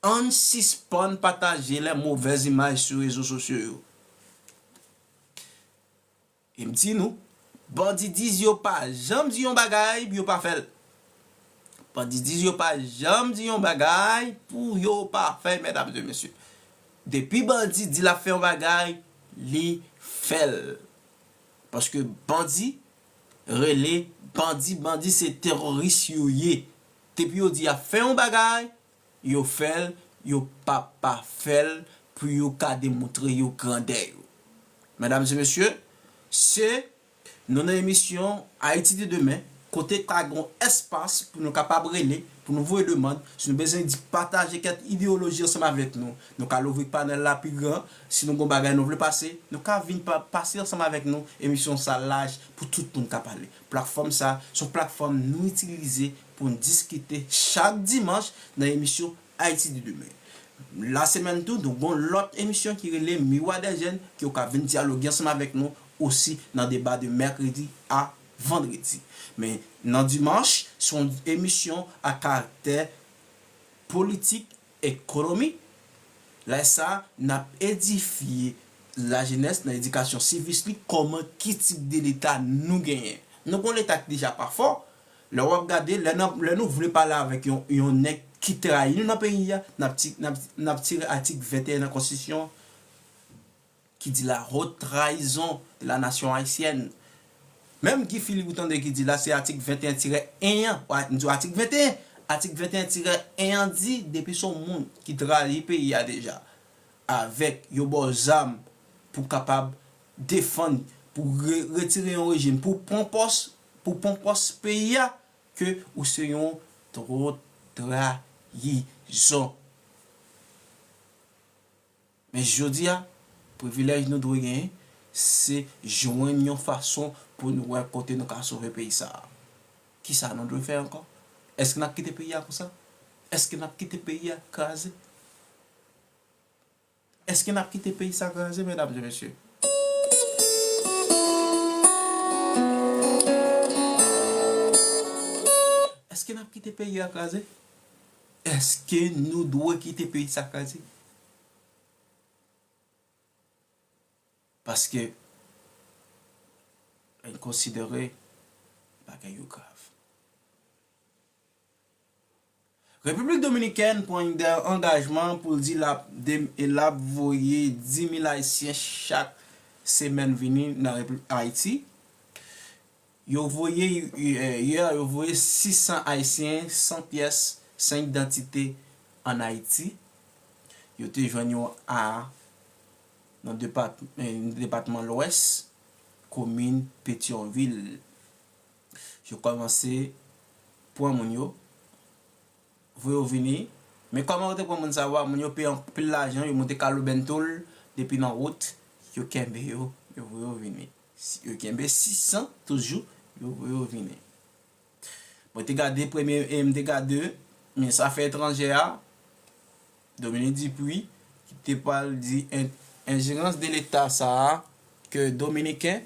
Ann sispann pataje lè movèz imaj sou rezo sosyo yo. E m di nou, bandi diz yo pa janm di yon bagay pou yo pa fè l. Bandi diz yo pa janm di yon bagay pou yo pa fè, medam e mesye. Depi bandi di l ap fè yon bagay, li fè l. Paske bandi rele bandi, bandi se teworis yo ye. Depi yo di y ap fè yon bagay, yo fè l, yo pa pa fè l pou yo ka demontre yo grandè yo. Medam e mesye, se nou nan emisyon Ayiti de demen, kote ka gen yon espas pou nou kapab rele, pou nou voye demann, si nou bezwen di pataje kèk ideyoloji ansanm avèk nou, nou ka louvri panèl la pi gran, si nou gen yon bagay nou vle pase, nou ka vin pa, pase ansanm avèk nou, emisyon sa laj pou tout moun ka pale. Platfòm sa, se yon platfòm nou itilize pou n diskite chak dimanch nan emisyon Ayiti de demen. Lasemèn tou, nou gon lòt emisyon ki rele Miwa dè Jèn, ke w ka vin dyaloge ansanm avèk nou osi nan deba de mèkredi a vandredi. Men nan dimanch, se yon emisyon a karaktè politik, ekonomi. Lè sa, n ap edifye lajenès nan edikasyon sivis li, kòman, ki tip de leta nou genyen. Nou gon leta ki deja pa fò. Lè w ap gade, lè n ap, lè nou vle pale avèk yon, yon nèg ki trayi nou nan peyi a, n ap ti-, n ap, n ap tire atik venteyen nan konstitisyon an, ki di la haute trahison de la nation haïtienne. Menm Guy Philippe ou tande ki di la, se atik venteyen tirè en an, m di w atik venteyen, atik venteyen tirè en an di, depi se yon moun ki trayi peyi a deja, avèk yo ba w zam pou kapab defann, pou re-, retire yon rejim, pou pran pòs, pou pran pòs peyi a, ke ou se yon tro trayizon. Men jodi a, privilèj nou dwe genyen, se jwenn yon fason pou nou wè kote nou ka sove peyi sa a. Kisa nou dwe fè ankò? Èske n ap kite peyi a konsa? Èske n ap kite peyi a kraze? Èske n ap kite peyi sa kraze, medam e mesye? Èske n ap kite peyi a kraze? Èske nou dwe kite peyi sa kraze? Paske, ann konsidere bagay yo grav. Repiblik Dominikèn pran yon de- angajman pou l di l ap de- l ap voye dis mil Ayisyen chak semèn vini nan Repib- Ayiti. Yo voye, eh, yè, yo voye sis san Ayisyen san pyès, san idantite ann Ayiti. Yo te jwenn yo a, nan depat- eh, depatman Lwès, komin Petyonvil. Yo kòmanse pran moun yo, voye yo vini. Men kòman yo te pran moun sa yo a, moun yo peye anpil lajan, yo moute kalobenn tou l depi nan wout, yo kenbe yo, yo voye yo vini. Si- Yo kenbe sis san toujou, yo voye yo vini. Mwen te gade premye, e m te gade minis afè etranjè a, Dominique Dupuy, ki te pral di en- enjerans de leta sa a, ke dominiken,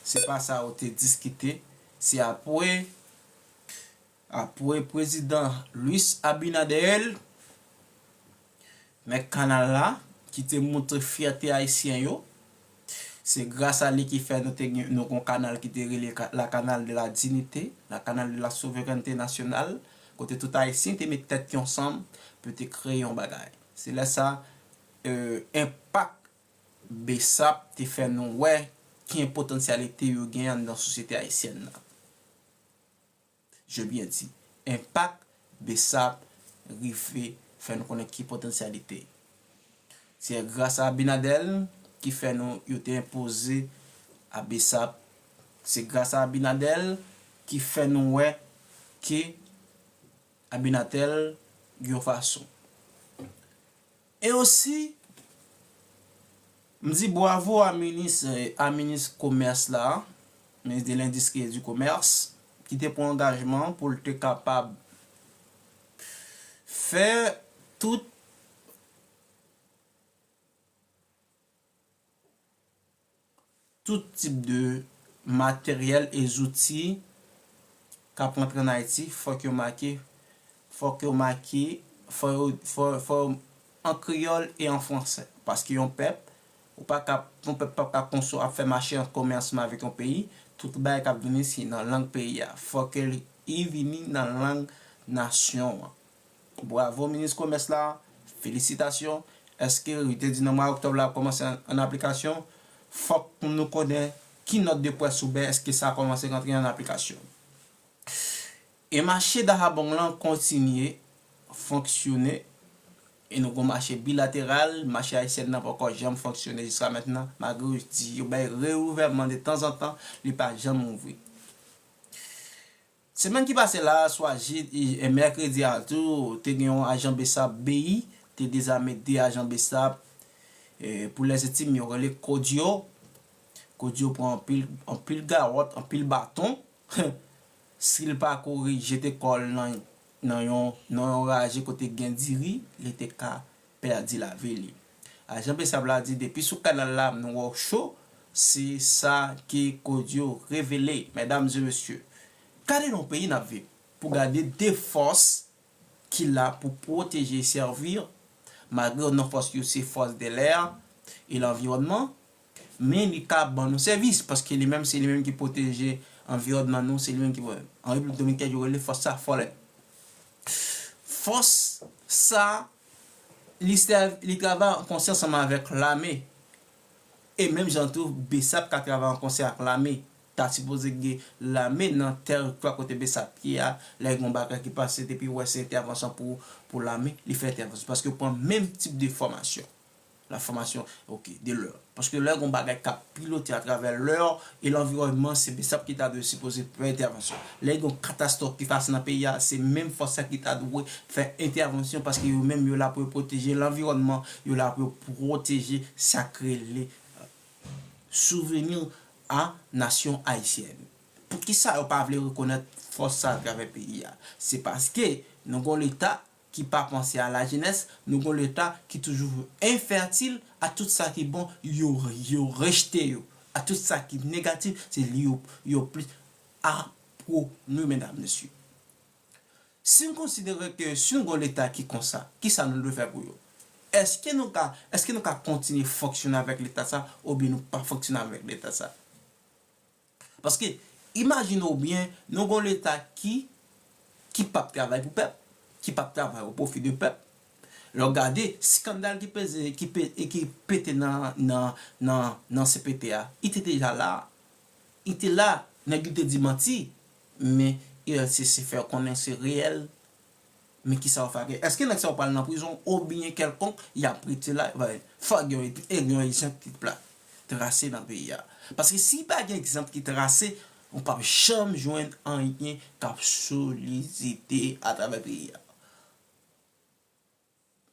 se pa sa yo te diskite, se apre, apre prezidan Luis Abinader, nèg kanal la, ki te montre fyète ayisyen yo, se gras a li ki fè nou te gen, nou gon kanal ki te rele ka- la Canal de la Dignité, la Canal de la Souveraineté Nationale, kote tout ayisyen te met tèt yo ansanm pou te kreye yon bagay. Se lè sa, eh, enpak BSAP te fè nou wè ki enpotansyalite yo gen anndan sosyete ayisyèn nan. Je bien di, enpak BSAP rive fè nou konnen ki potansyalite. Se gras a Abinader ki fè nou, yo te enpoze a BSAP. Se gras a Abinader ki fè nou wè ke Abinader gen yon fason. E osi, m di bwavo a minis, eh, a minis komès la, minis de lendistri e di komès, ki te pran angajman pou l te kapab fè tout, tout tip de materyèl e zouti k ap rantre ann Ayiti, fòk yo make, fòk yo make, fò yo, fò, fò yo an kreyòl e an fransè. Paske yon pèp, ou pa ka, yon pèp p ap ka konso-, ap fè mache an komèsman avèk yon peyi, tout bagay k ap vini se nan lang peyi a. Fòk li vini nan lang nasyon an. Bwavo minis komès la, felisitasyon. Èske li te di nan mwa oktòb la ap kòmanse an, an aplikasyon? Fòk nou konnen ki nòt de près ou bay, èske sa kòmanse rantre an aplikasyon? E mache Dajabong lan kontinye fonksyone, e nou gon mache bilateral, mache ayisyèn nan poko janm fonksyone jiska mentnan, malgre yo di yo bay reouvèman de tanzantan, li pa janm ouvri. Semèn ki pase la, swa jedi, e, mèkredi a tou, te gen yon ajan BSAP, BI, te dezame de ajan BSAP, e, pou lèzentim, yo rele Kodio. Kodio pran anpil, anpil gawòt, anpil baton. Si l pa kouri jete kò l nan, nan yon, nan yon raje kote gen diri, li te ka pèdi lavi li. Ajan BSAP la di depi sou kanal la nou wè w cho, se sa ke Kodio revele, medam e mesye. Gade nan peyi n ap viv, pou gade de fòs ki la pou pwoteje e sèvi, malgre non fòs yo se fòs de lè e lanviwònman, men li ka ban nou sèvis, paske li menm, se li menm ki pwoteje anviwònman nou, se li menm ki, an Repiblik Dominikèn, yo rele fòs sa FOLET. Fòs sa, li sèv-, li travay an konsè ansanm avèk lame. E menm jan tou, BSAP ka travay an konsè ak lame. Ta sipoze gen lame nan tèritwa kote BSAP ye a, lè gen yon bagay ki pase, depi w wè se entèvansyon pou, pou lame, li fè entèvansyon. Paske yo pran menm tip de fòmasyon. La formation, ok, de l'heure. Paske lè gon bagay k ap pilote atravè lè e lanviwònman, se BSAP ki ta dwe sipoze fè entèvansyon. Lè gon katastwòf ki pase nan peyi a, se menm fòs sa ki ta dwe fè entèvansyon, paske yo menm yo la pou yo pwoteje lanviwònman, yo la pou yo pwoteje sa k rele, euh, souvni a nasyon ayisyèn. Poukisa yo pa vle rekonèt fòs sa atravè peyi a? Se paske nou gon Leta ki pa panse a lajenès, nou gon Leta ki toujou enfètil a tout sa ki bon, yo, yo rejte yo. A tout sa ki negatif, se li yo, yo plis apwoni, medam, mesye. Si n konsidere ke si n gon Leta ki konsa, kisa nou dwe fè pou yo? Èske nou ka, èske nou ka kontinye fonksyone avèk Leta sa, oubyen nou pa fonksyone avèk Leta sa? Paske, imajine w byen, nou gon Leta ki, ki p ap travay pou pèp. ki p ap travay o pwofi de pèp. Lè w gade, eskandal ki peze, ki pe-, e ki pete nan, nan, nan, nan C P T a, li te deja la. Li te la, nèg yo te di manti, men U L C C fè konnen se reyèl. Men kisa yo fè ak yo? Èske nèg sa yo pral nan prizon oubyen kèlkonk, y ap rete la? Fòk gen yon, gen yon egzanp ki pla-, trase nan peyi a. Paske si pa gen egzanp ki trase, ou p ap janm jwenn anyen k ap solidite atravè peyi a.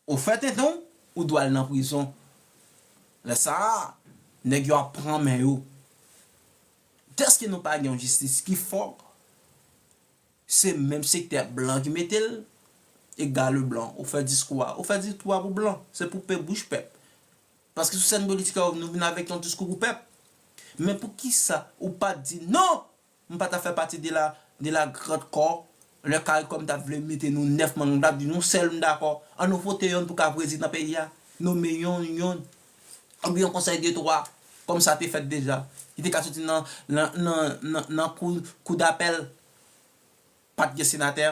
Ou fè tenten w, ou dwe al nan prizon. Lè sa a, nèg yo ap pran men yo. Dèske nou pa gen yon jistis ki fò, se menm sektè blan ki mete l, egal blan. Ou fè diskou a, ou fè diskou a pou blan, se pou pe bouch pèp. Paske sou sèn politik la, nou vin avèk yon diskou pou pèp. Men poukisa ou pa di non? M pa ta fè pati de la, de la grande cour. Lè CARICOM ta vle mete nou nèf manm, m ta di nou sèl m dakò. An nou vote yonn pou ka prezidan peyi a. Nonmen yonn, yonn. Oubyen yon konsèy de twa, kòm sa te fèt deja. Ki te ka soti nan, nan, nan, nan, nan kou, kou dapèl. Pa t gen senatè.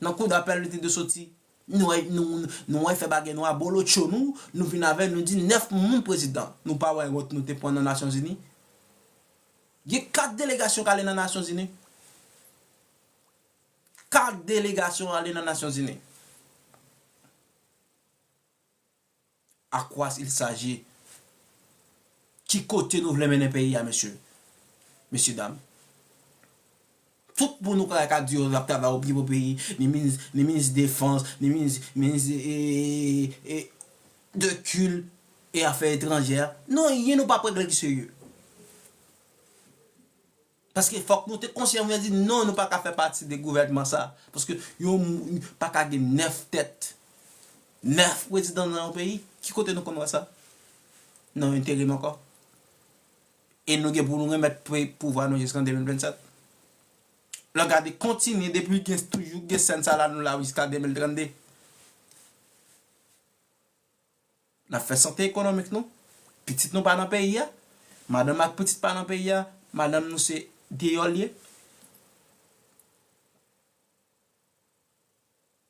Nan kou dapèl li te dwe soti. Nou wè, nou, nou wè fè bagay nou abolotcho nou, nou vin avè nou di nèf moun prezidan. Nou pa wè wont nou te pran nan Nasyonzini? Gen kat delegasyon k ale nan Nasyonzini. Kat delegasyon ale nan Nasyonzini. À quoi il s'agit? Ki kote nou vle mennen peyi a, mesye? Mesye dam. Tout moun ou ka, ka di yo ap travay oubyen pou peyi, ni minis, ni minis defans, ni minis, minis, e, e, e, de kil e afè etranjè. Non, anyen nou p ap regle ki serye. Paske fòk nou te konsyan, nou di non, nou pa ka fè pati de gouvènman sa. Paske yon moun pa ka gen nèf tèt, nèf prezidan nan yon peyi. Ki kote nou konn wè sa? Nan enterim ankò. E nou gen pou nou remèt pre-, pouvwa nou jiskan de mil vennsèt. Lè w gade kontinye depi gen, toujou gen sèn sa la, nou la jiska de mil trannde. N ap fè sante ekonomik nou. Pitit nou pa nan peyi a. Madanm ak pitit pa nan peyi a. Madanm nou se deyò l ye.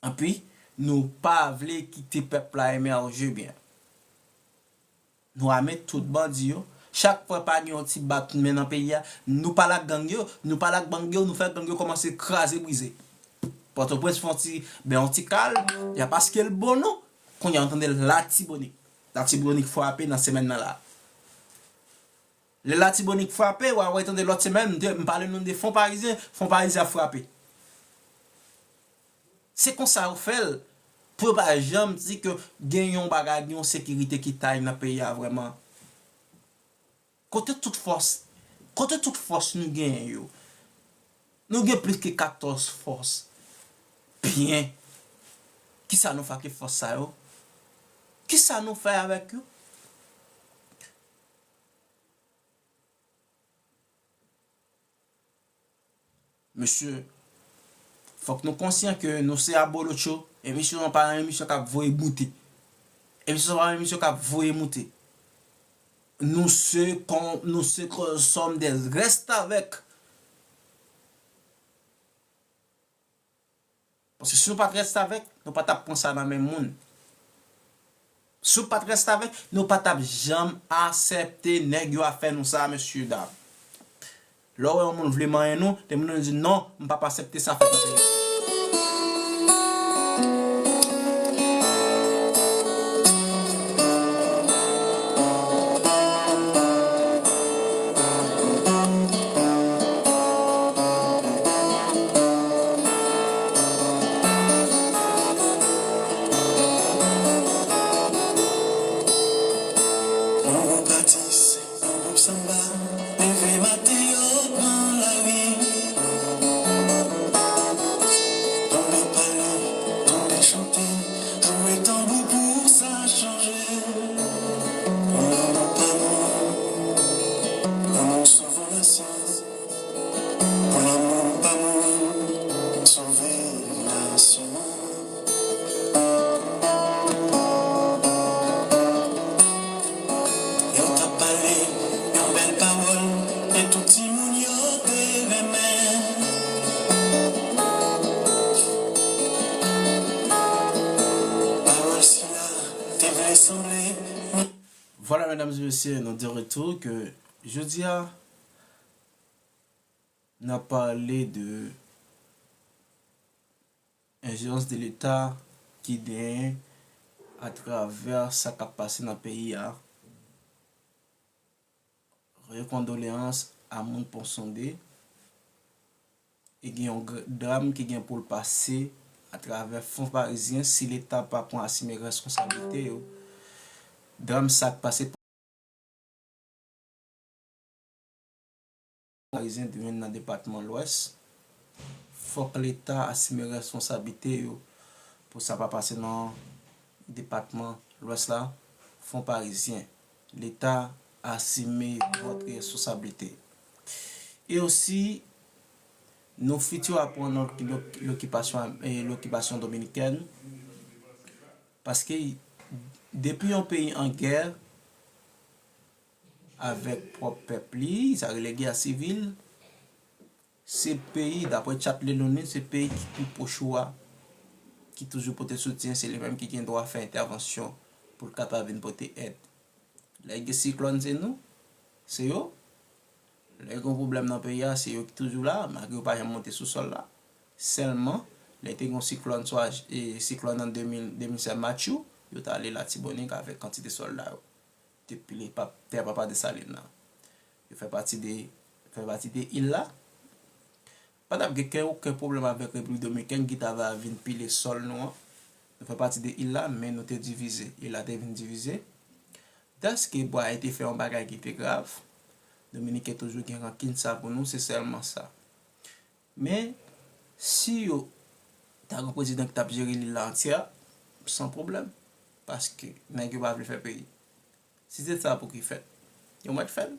Epi, nou pa vle kite pèp la emèje byen. Nou ame tout bandi yo. Chak fwa pa gen yon ti bat men nan peyi a, nou pale ak gang yo, nou pale ak gang yo, nou fè gang yo kòmanse kraze brize. Pòtoprens fè yon ti, ben, yon ti kalm, y ap achte l bon nou. Kounye a, nou tande Latibonit. Latibonit frape nan semèn nan la. Lè Latibonit frape, w a wè tande lòt semèn, m te, m pale nou de Fon Parizyen, Fon Parizyen ap frape. Se konsa yo fè l, pou yo pa janm di ke gen yon bagay, gen yon sekirite ki tay nan peyi a vrèman. Kote tout fòs, kote tout fòs nou genyen yo? Nou gen plis ke katòz fòs. Byen. Kisa nou fè ak fòs sa yo? Kisa nou fè avèk yo? Mesye, fòk nou konsyan ke nou se abolotcho. Emisyon an pa yon emisyon k ap voye moute. Emisyon an pa yon emisyon k ap voye moute. Nou se kon, nou se kon sòm de restavèk. Paske si nou pa t restavèk, nou pa t ap pran sa nan men moun. Si w pa t restavèk, nou pa t ap janm aksepte nèg yo ap fè nou sa, mesye dam. Lè w wè yon moun vle manyen nou, te moun yo di non, m p ap aksepte sa fèt nan peyi m. Yon gwoup atis, yon gwoup sanba, leve maten yo pran lari. Tonbe pale, tonbe chante, jwe tanbou pou sa chanje. Pou lanmou pa mouri, pou nou sove nasyon. Pou lanmou pa mouri, sove nasyon. Yo t ap pale yon bèl pawòl, e tout ti Medam e mesye, nou de retou ke jodi a, n ap pale de enjerans de Leta ki genyen atravè sa k ap pase nan peyi a. Yon kondoleyans a moun Pon Sonde. E gen yon gr- dram ki gen pou l pase atravè Fon Parizyen si Leta pa pran asime reskonsablite yo. Dram sa k pase Parizyen, youn nan depatman Lwès. Fòk Leta asime reskonsablite yo pou sa pa pase nan depatman Lwès la. Fon Parizyen, Leta asime vòt reskonsablite. E osi, nou fiti aprann lòk- lòk- lokipasyon, eh, lokipasyon dominikèn. Paske depi yon peyi an gè avèk pwòp pèp li, sa rele gè sivil, se peyi, daprè chat Leloni, se peyi ki pi pwòch ou a, ki toujou pote soutyen, se li menm ki gen dwa fè entèvansyon pou l kapab vin pote èd. Lè gen siklòn, se nou, se yo. Lè gen pwoblèm nan peyi a, se yo ki toujou la, malgre yo pa janm monte sou sòl la. Sèlman, lè te gen siklòn swa, e, siklòn an de mil, de mil sèz Matthew, yo t ale Latibonit avèk kantite sòlda yo. Te pile pa, tè papa Desalin nan. Yo fè pati de, fè pati de il la. Pa t ap gen okenn pwoblèm avèk Repiblik Dominikèn ki ta va vin pile sòl nou an. Nou fè pati de il la, men nou te divize. Il la te vin divize. Dèske Bwaye te fè yon bagay ki te grav, Dominiken toujou gen rankin sa pou nou, se sèlman sa. Men, si yo ta gen prezidan ki t ap jere lil la antyè, san pwoblèm. Paske nèg yo pa vle fè peyi. Si se sa pou ki fèt, yo mèt fè l.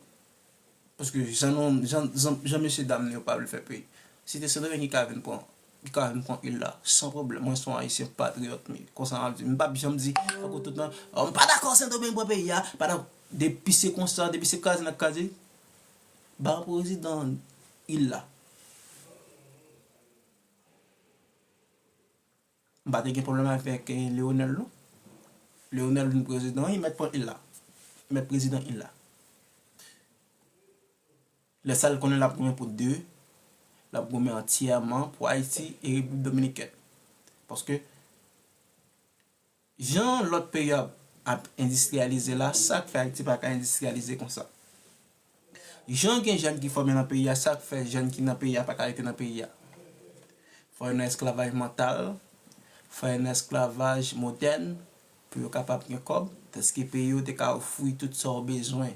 Paske jan nou, jan, jan, jan mesye dam nou yo pa vle fè peyi. Si te Sendomeng ki ka vin pran, ki ka vin pran il la, san pwoblèm. Mwen se yon Ayisyen patriyòt, men konsa m ap di. M p ap janm di, tankou tout tan, "Oh, m pa dakò Sendomeng pran peyi a, pa dakò." Depi se konsa, depi se kraze n ap kraze, ba prezidan il la. M pa te gen pwoblèm avèk, eh, Leonel, non. Leonel vin prezidan, li mèt pran il la. Mèt prezidan il la. Lè sa l konnen l ap goumen pou de, l ap goumen antyèman pou Ayiti e Repiblik Dominikèn. Paske, jan lòt peyi ap, ap endistriyalize la, sa k fè Ayiti pa ka endistriyalize konsa. Jan gen jèn ki fòme nan peyi a, sa k fè jèn ki nan peyi a pa ka rete nan peyi a. Fò yo nan esklavaj mantal, fò yo nan esklavaj modèn, pou yo kapab gen kòb, paske peyi yo te ka ofri tout sa yo bezwen.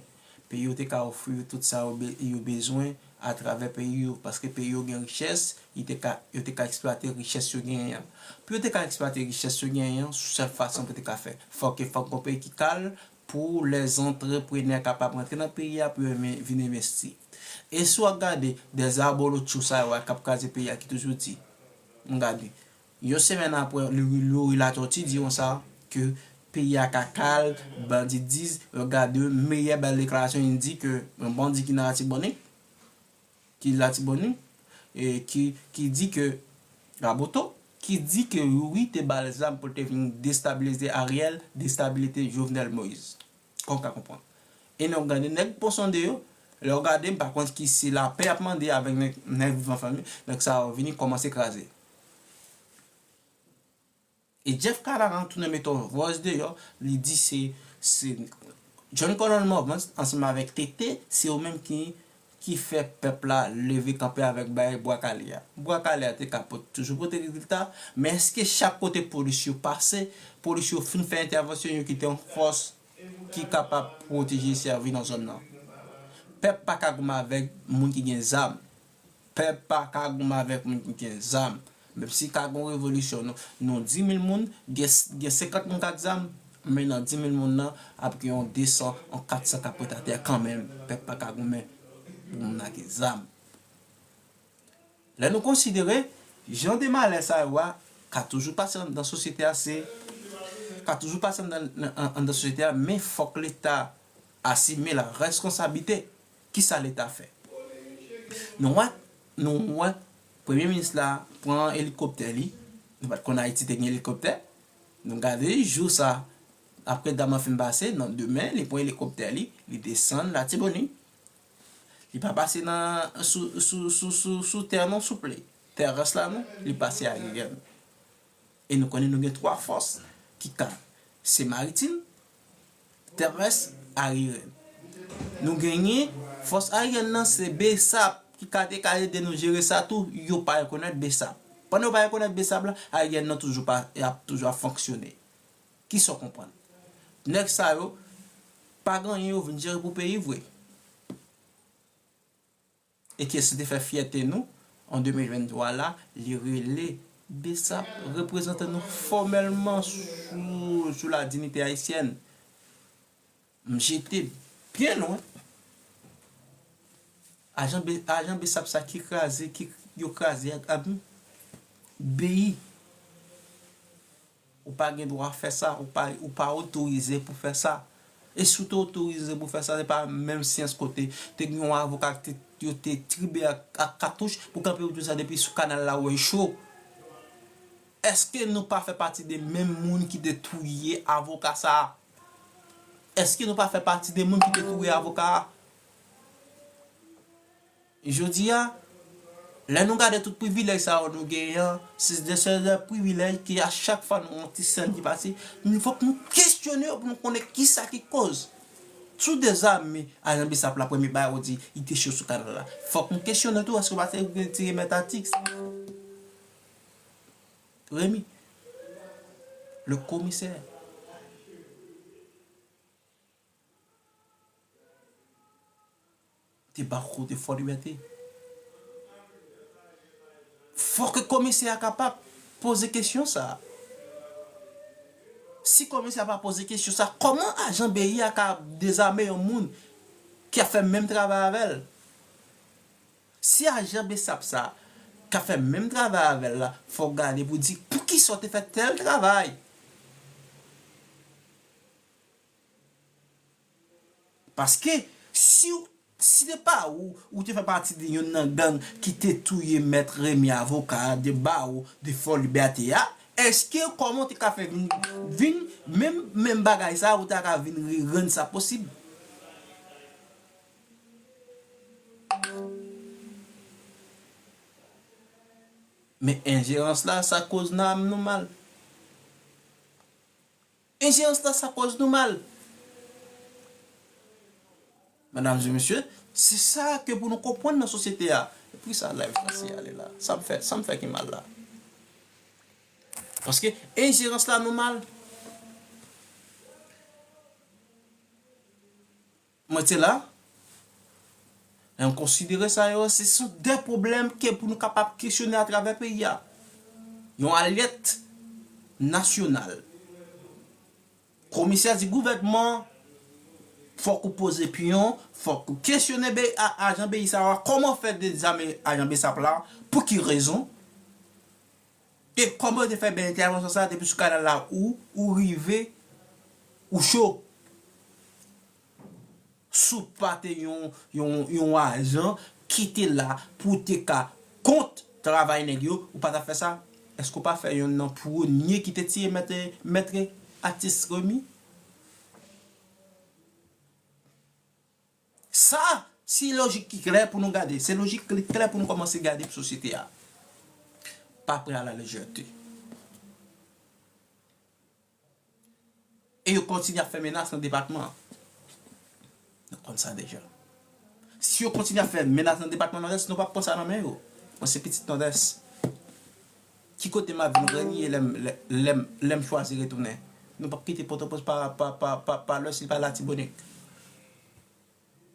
Peyi yo te ka ofri yo tout sa yo be-, yo bezwen atravè peyi yo, paske peyi yo gen richès, yo te ka, yo te ka eksplwate richès yo genyen an. Pou yo te ka eksplwate richès yo genyen an, sèl fason pou yo te ka fè, fòk, fòk gon peyi ki kal, pou lèzantreprenè kapab rantre nan peyi a pou yo vin envesti. E si w ap gade, dèzabolotcho sa yo a k ap kraze peyi a ki toujou di, m gade, yon semèn apre, Youri, Youri Latortue di konsa ke peyi a ka kal, bandi diz, yo gade meyè bèl deklarasyon, li di ke yon bandi ki nan Latibonit, ki Latibonit, e ki, ki di ke, Raboto, ki di ke Youri te ba l zam pou l te vin destabilize Ariel, destabilize Jovenel Moïse. Kòm w ka konprann. E lè w gade nèg Pon Sonde yo, lè w gade, m pa konn ki se lapè y ap mande avèk nèg, nèg Vivan Fanmi, nèg sa yo vini kòmanse kraze. E Jeff Canaran tounen mete yon vòz deyò, li di se, se John Colonel Morvan ansanm avèk T T, se yo menm ki, ki fè pèp la leve kanpe avèk bagay Bwa Kale a. Bwa Kale a te ka pot-, toujou pote rezilta, men èske chak kote polis yo pase, polis yo fin fè entèvansyon, yo kite yon fòs ki kapab pwoteje e sèvi nan zòn nan? Pèp pa ka goumen avèk moun ki gen zam. Pèp pa ka goumen avèk moun ki gen zam. Menm si ka gon revolisyon, nou, nou dis mil moun, gen, gen senkant moun k ak zam, men nan dis mil moun nan, ap gen yon de san, yon kat san k ap ret atè kanmenm. Pèp pa ka goumen pou moun ak zam. Lè nou konsidere, jan de malè sa yo a ka toujou pase anndan sosyete a, se, ka toujou pase anndan, an, anndan sosyete a, men fòk Leta asime la reskonsablite. Kisa Leta fè? Nou wè, nou wè, Premye Minis la pran elikoptè li. Nou pa t konn Ayiti te gen elikoptè. Nou gade jou sa, Apre Daman fin pase, nan demen, li pran elikoptè li, li desann Latibonit. Li pa pase nan, sou, sou, sou, sou, sou tè non, souple. Terès la non, li pase ayeryèn. E nou konnen nou gen twa fòs ki ka, se maritim, terès, ayeryèn. Nou genyen fòs ayeryèn nan, se BSAP ki ka te ka ede nou jere sa tou, yo pa rekonèt BSAP. Pandan yo pa rekonèt BSAP la, ayeryèn nan toujou pa, y ap toujou ap fonksyone. Kisa w konprann? Nèg sa yo, pa gen anyen yo vin jere pou peyi vre. E ke se te fè fyète nou, an de mil venntwa la, li rele BSAP reprezante nou fòmèlman sou, sou la dignité haïtienne. M jete byen lwen. Ajan B-, ajan BSAP sa ki kraze, ki yo kraze ak, ak beyi. Ou pa gen dwa fè sa, ou pa, ou pa otorize pou fè sa. E si w te otorize pou fè sa, se pa menm syans kote te gen yon avoka ki te, yo te tribe ak, ak katouch pou kanpe pou di sa depi sou kanal la ou wè cho. Èske nou pa fè pati de menm moun ki te touye avoka sa a? Èske nou pa fè pati de moun ki te touye avoka a? Jodi a, lè nou gade tout privilèj sa yo nou genyen an, se de, se de privilèj ki a chak fwa nou yon ti sèn ki pase, nou fòk nou kesyone yo pou nou konnen kisa ki koz. Si w dezame ajan BSAP la, premye bagay ou di, li te cho sou kanal la. Fòk nou kesyone tou, èske w pa te retire mèt atik? Remy, le commissaire, te ba kote Fò Libète. Fòk komisè a kapab poze kesyon sa a. Si komisè a pa poze kesyon sa a, kòman ajan beyi a ka dezame yon moun ki ap fè menm travay avè l? Si ajan BSAP sa a k ap fè menm travay avè l la, fò w gade pou di poukisa w te fè tèl travay. Paske si w, si te pa ou, ou te fè pati de youn nan gang ki te touye mèt Remy avoka a, de Bawo, de Fò Libète a, èske kòman w te ka fè vin, vin menm, menm bagay sa a, ou ta ka vin re-, rann sa posib? Men enjerans la, sa koz nanm nou mal. Enjerans la, sa koz nou mal. Medam e mesye, se sa ke pou nou konprann nan sosyete a. Poukisa live franse ale la? Sa m fè, sa m fè ki mal la? Paske enjerans la nou mal. Mwen te la. Lè m konsidere sa yo, se sou de pwoblèm ke pou nou kapab kesyone atravè peyi a. Yon alyèt nasyonal. Komisè di gouvènman, fòk ou poze pyon, fòk ou kesyone be-, a-, ajan beyi sa a, kòman fè dezame ajan BSAP la, pou ki rezon? E kòman yo te fè bèl entèvansyon sa a depi sou kanal la ou, ou rive, ou cho? Si w pa te yon, yon, yon ajan ki te la pou te ka kont travay nèg yo, ou pa t ap fè sa? Èske w pa fè yonn nan premye ki te tiye mèt, mèt atis Remy? Sa, se lojik ki klè pou nou gade. Se lojik ki klè pou nou kòmanse gade pou sosyete a. Pa pran a la lejète. E yo kontinye ap fè menas nan depatman an. Nou konn sa deja. Si yo kontinye ap fè menas nan depatman Nòdès, nou p ap pran sa nan men yo. Mwen se pitit Nòdès. Ki kote m ap vin reniye lè m, lè, lè m, lè m chwazi retounen? Nou p ap kite Pòtoprens pa, pa, pa, pa, pa lwès, li pa Latibonit.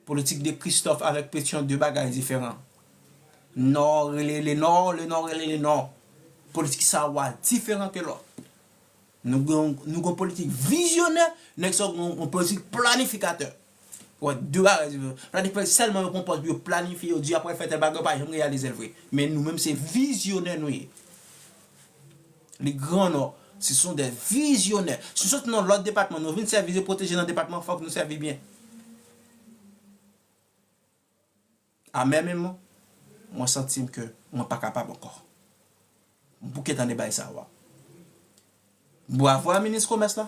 Politik de Christophe avèk Pétion, de bagay diferan. Nò rele le Nò, le Nò rele le Nò. Politik sa a diferan ke lòt. Nou gen, nou gen politik vizyonè, nèg sa yo gen yon politik planifikatè. Wè, de bagay diferan. Planifikatè sèlman yo pran pòz pou yo planifye, yo di y ap fè tèl bagay, yo pa janm reyalize l vre. Men nou menm se vizyonè nou ye. Les Grands Nord, ce sont des visionnaires. Si nou soti nan lòt depatman, nou vin sèvi, yo pwoteje nan depatman, fòk nou sèvi byen. A men menm, mwen santi m ke mwen pa kapab ankò. M bouke tande bagay sa yo a. Bravo a minis komès la.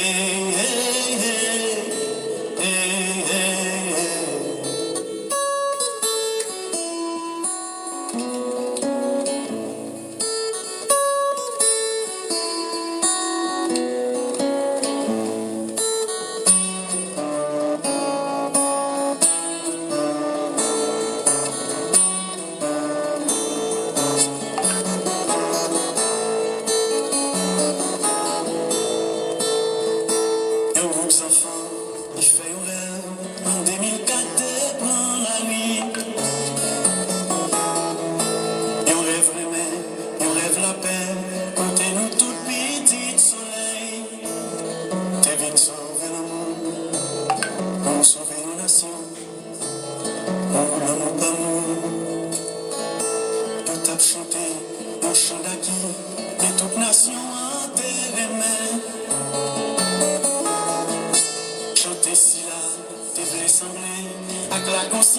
Hey, hey, hey, hey, hey, hey. Yon gwoup zanfan, li fè yon rèv. An de mil kat, te pran lari. Yon rèv renmen, yon rèv lapè, kote nou tout pitit solèy te vin sove lanmou, pou nou sove yon nasyon. Lanmou pa mou. Yo t ap chante yon chan daki, men tout nasyon an te renmen. Chante sila te vle sanble ak lakonsyan.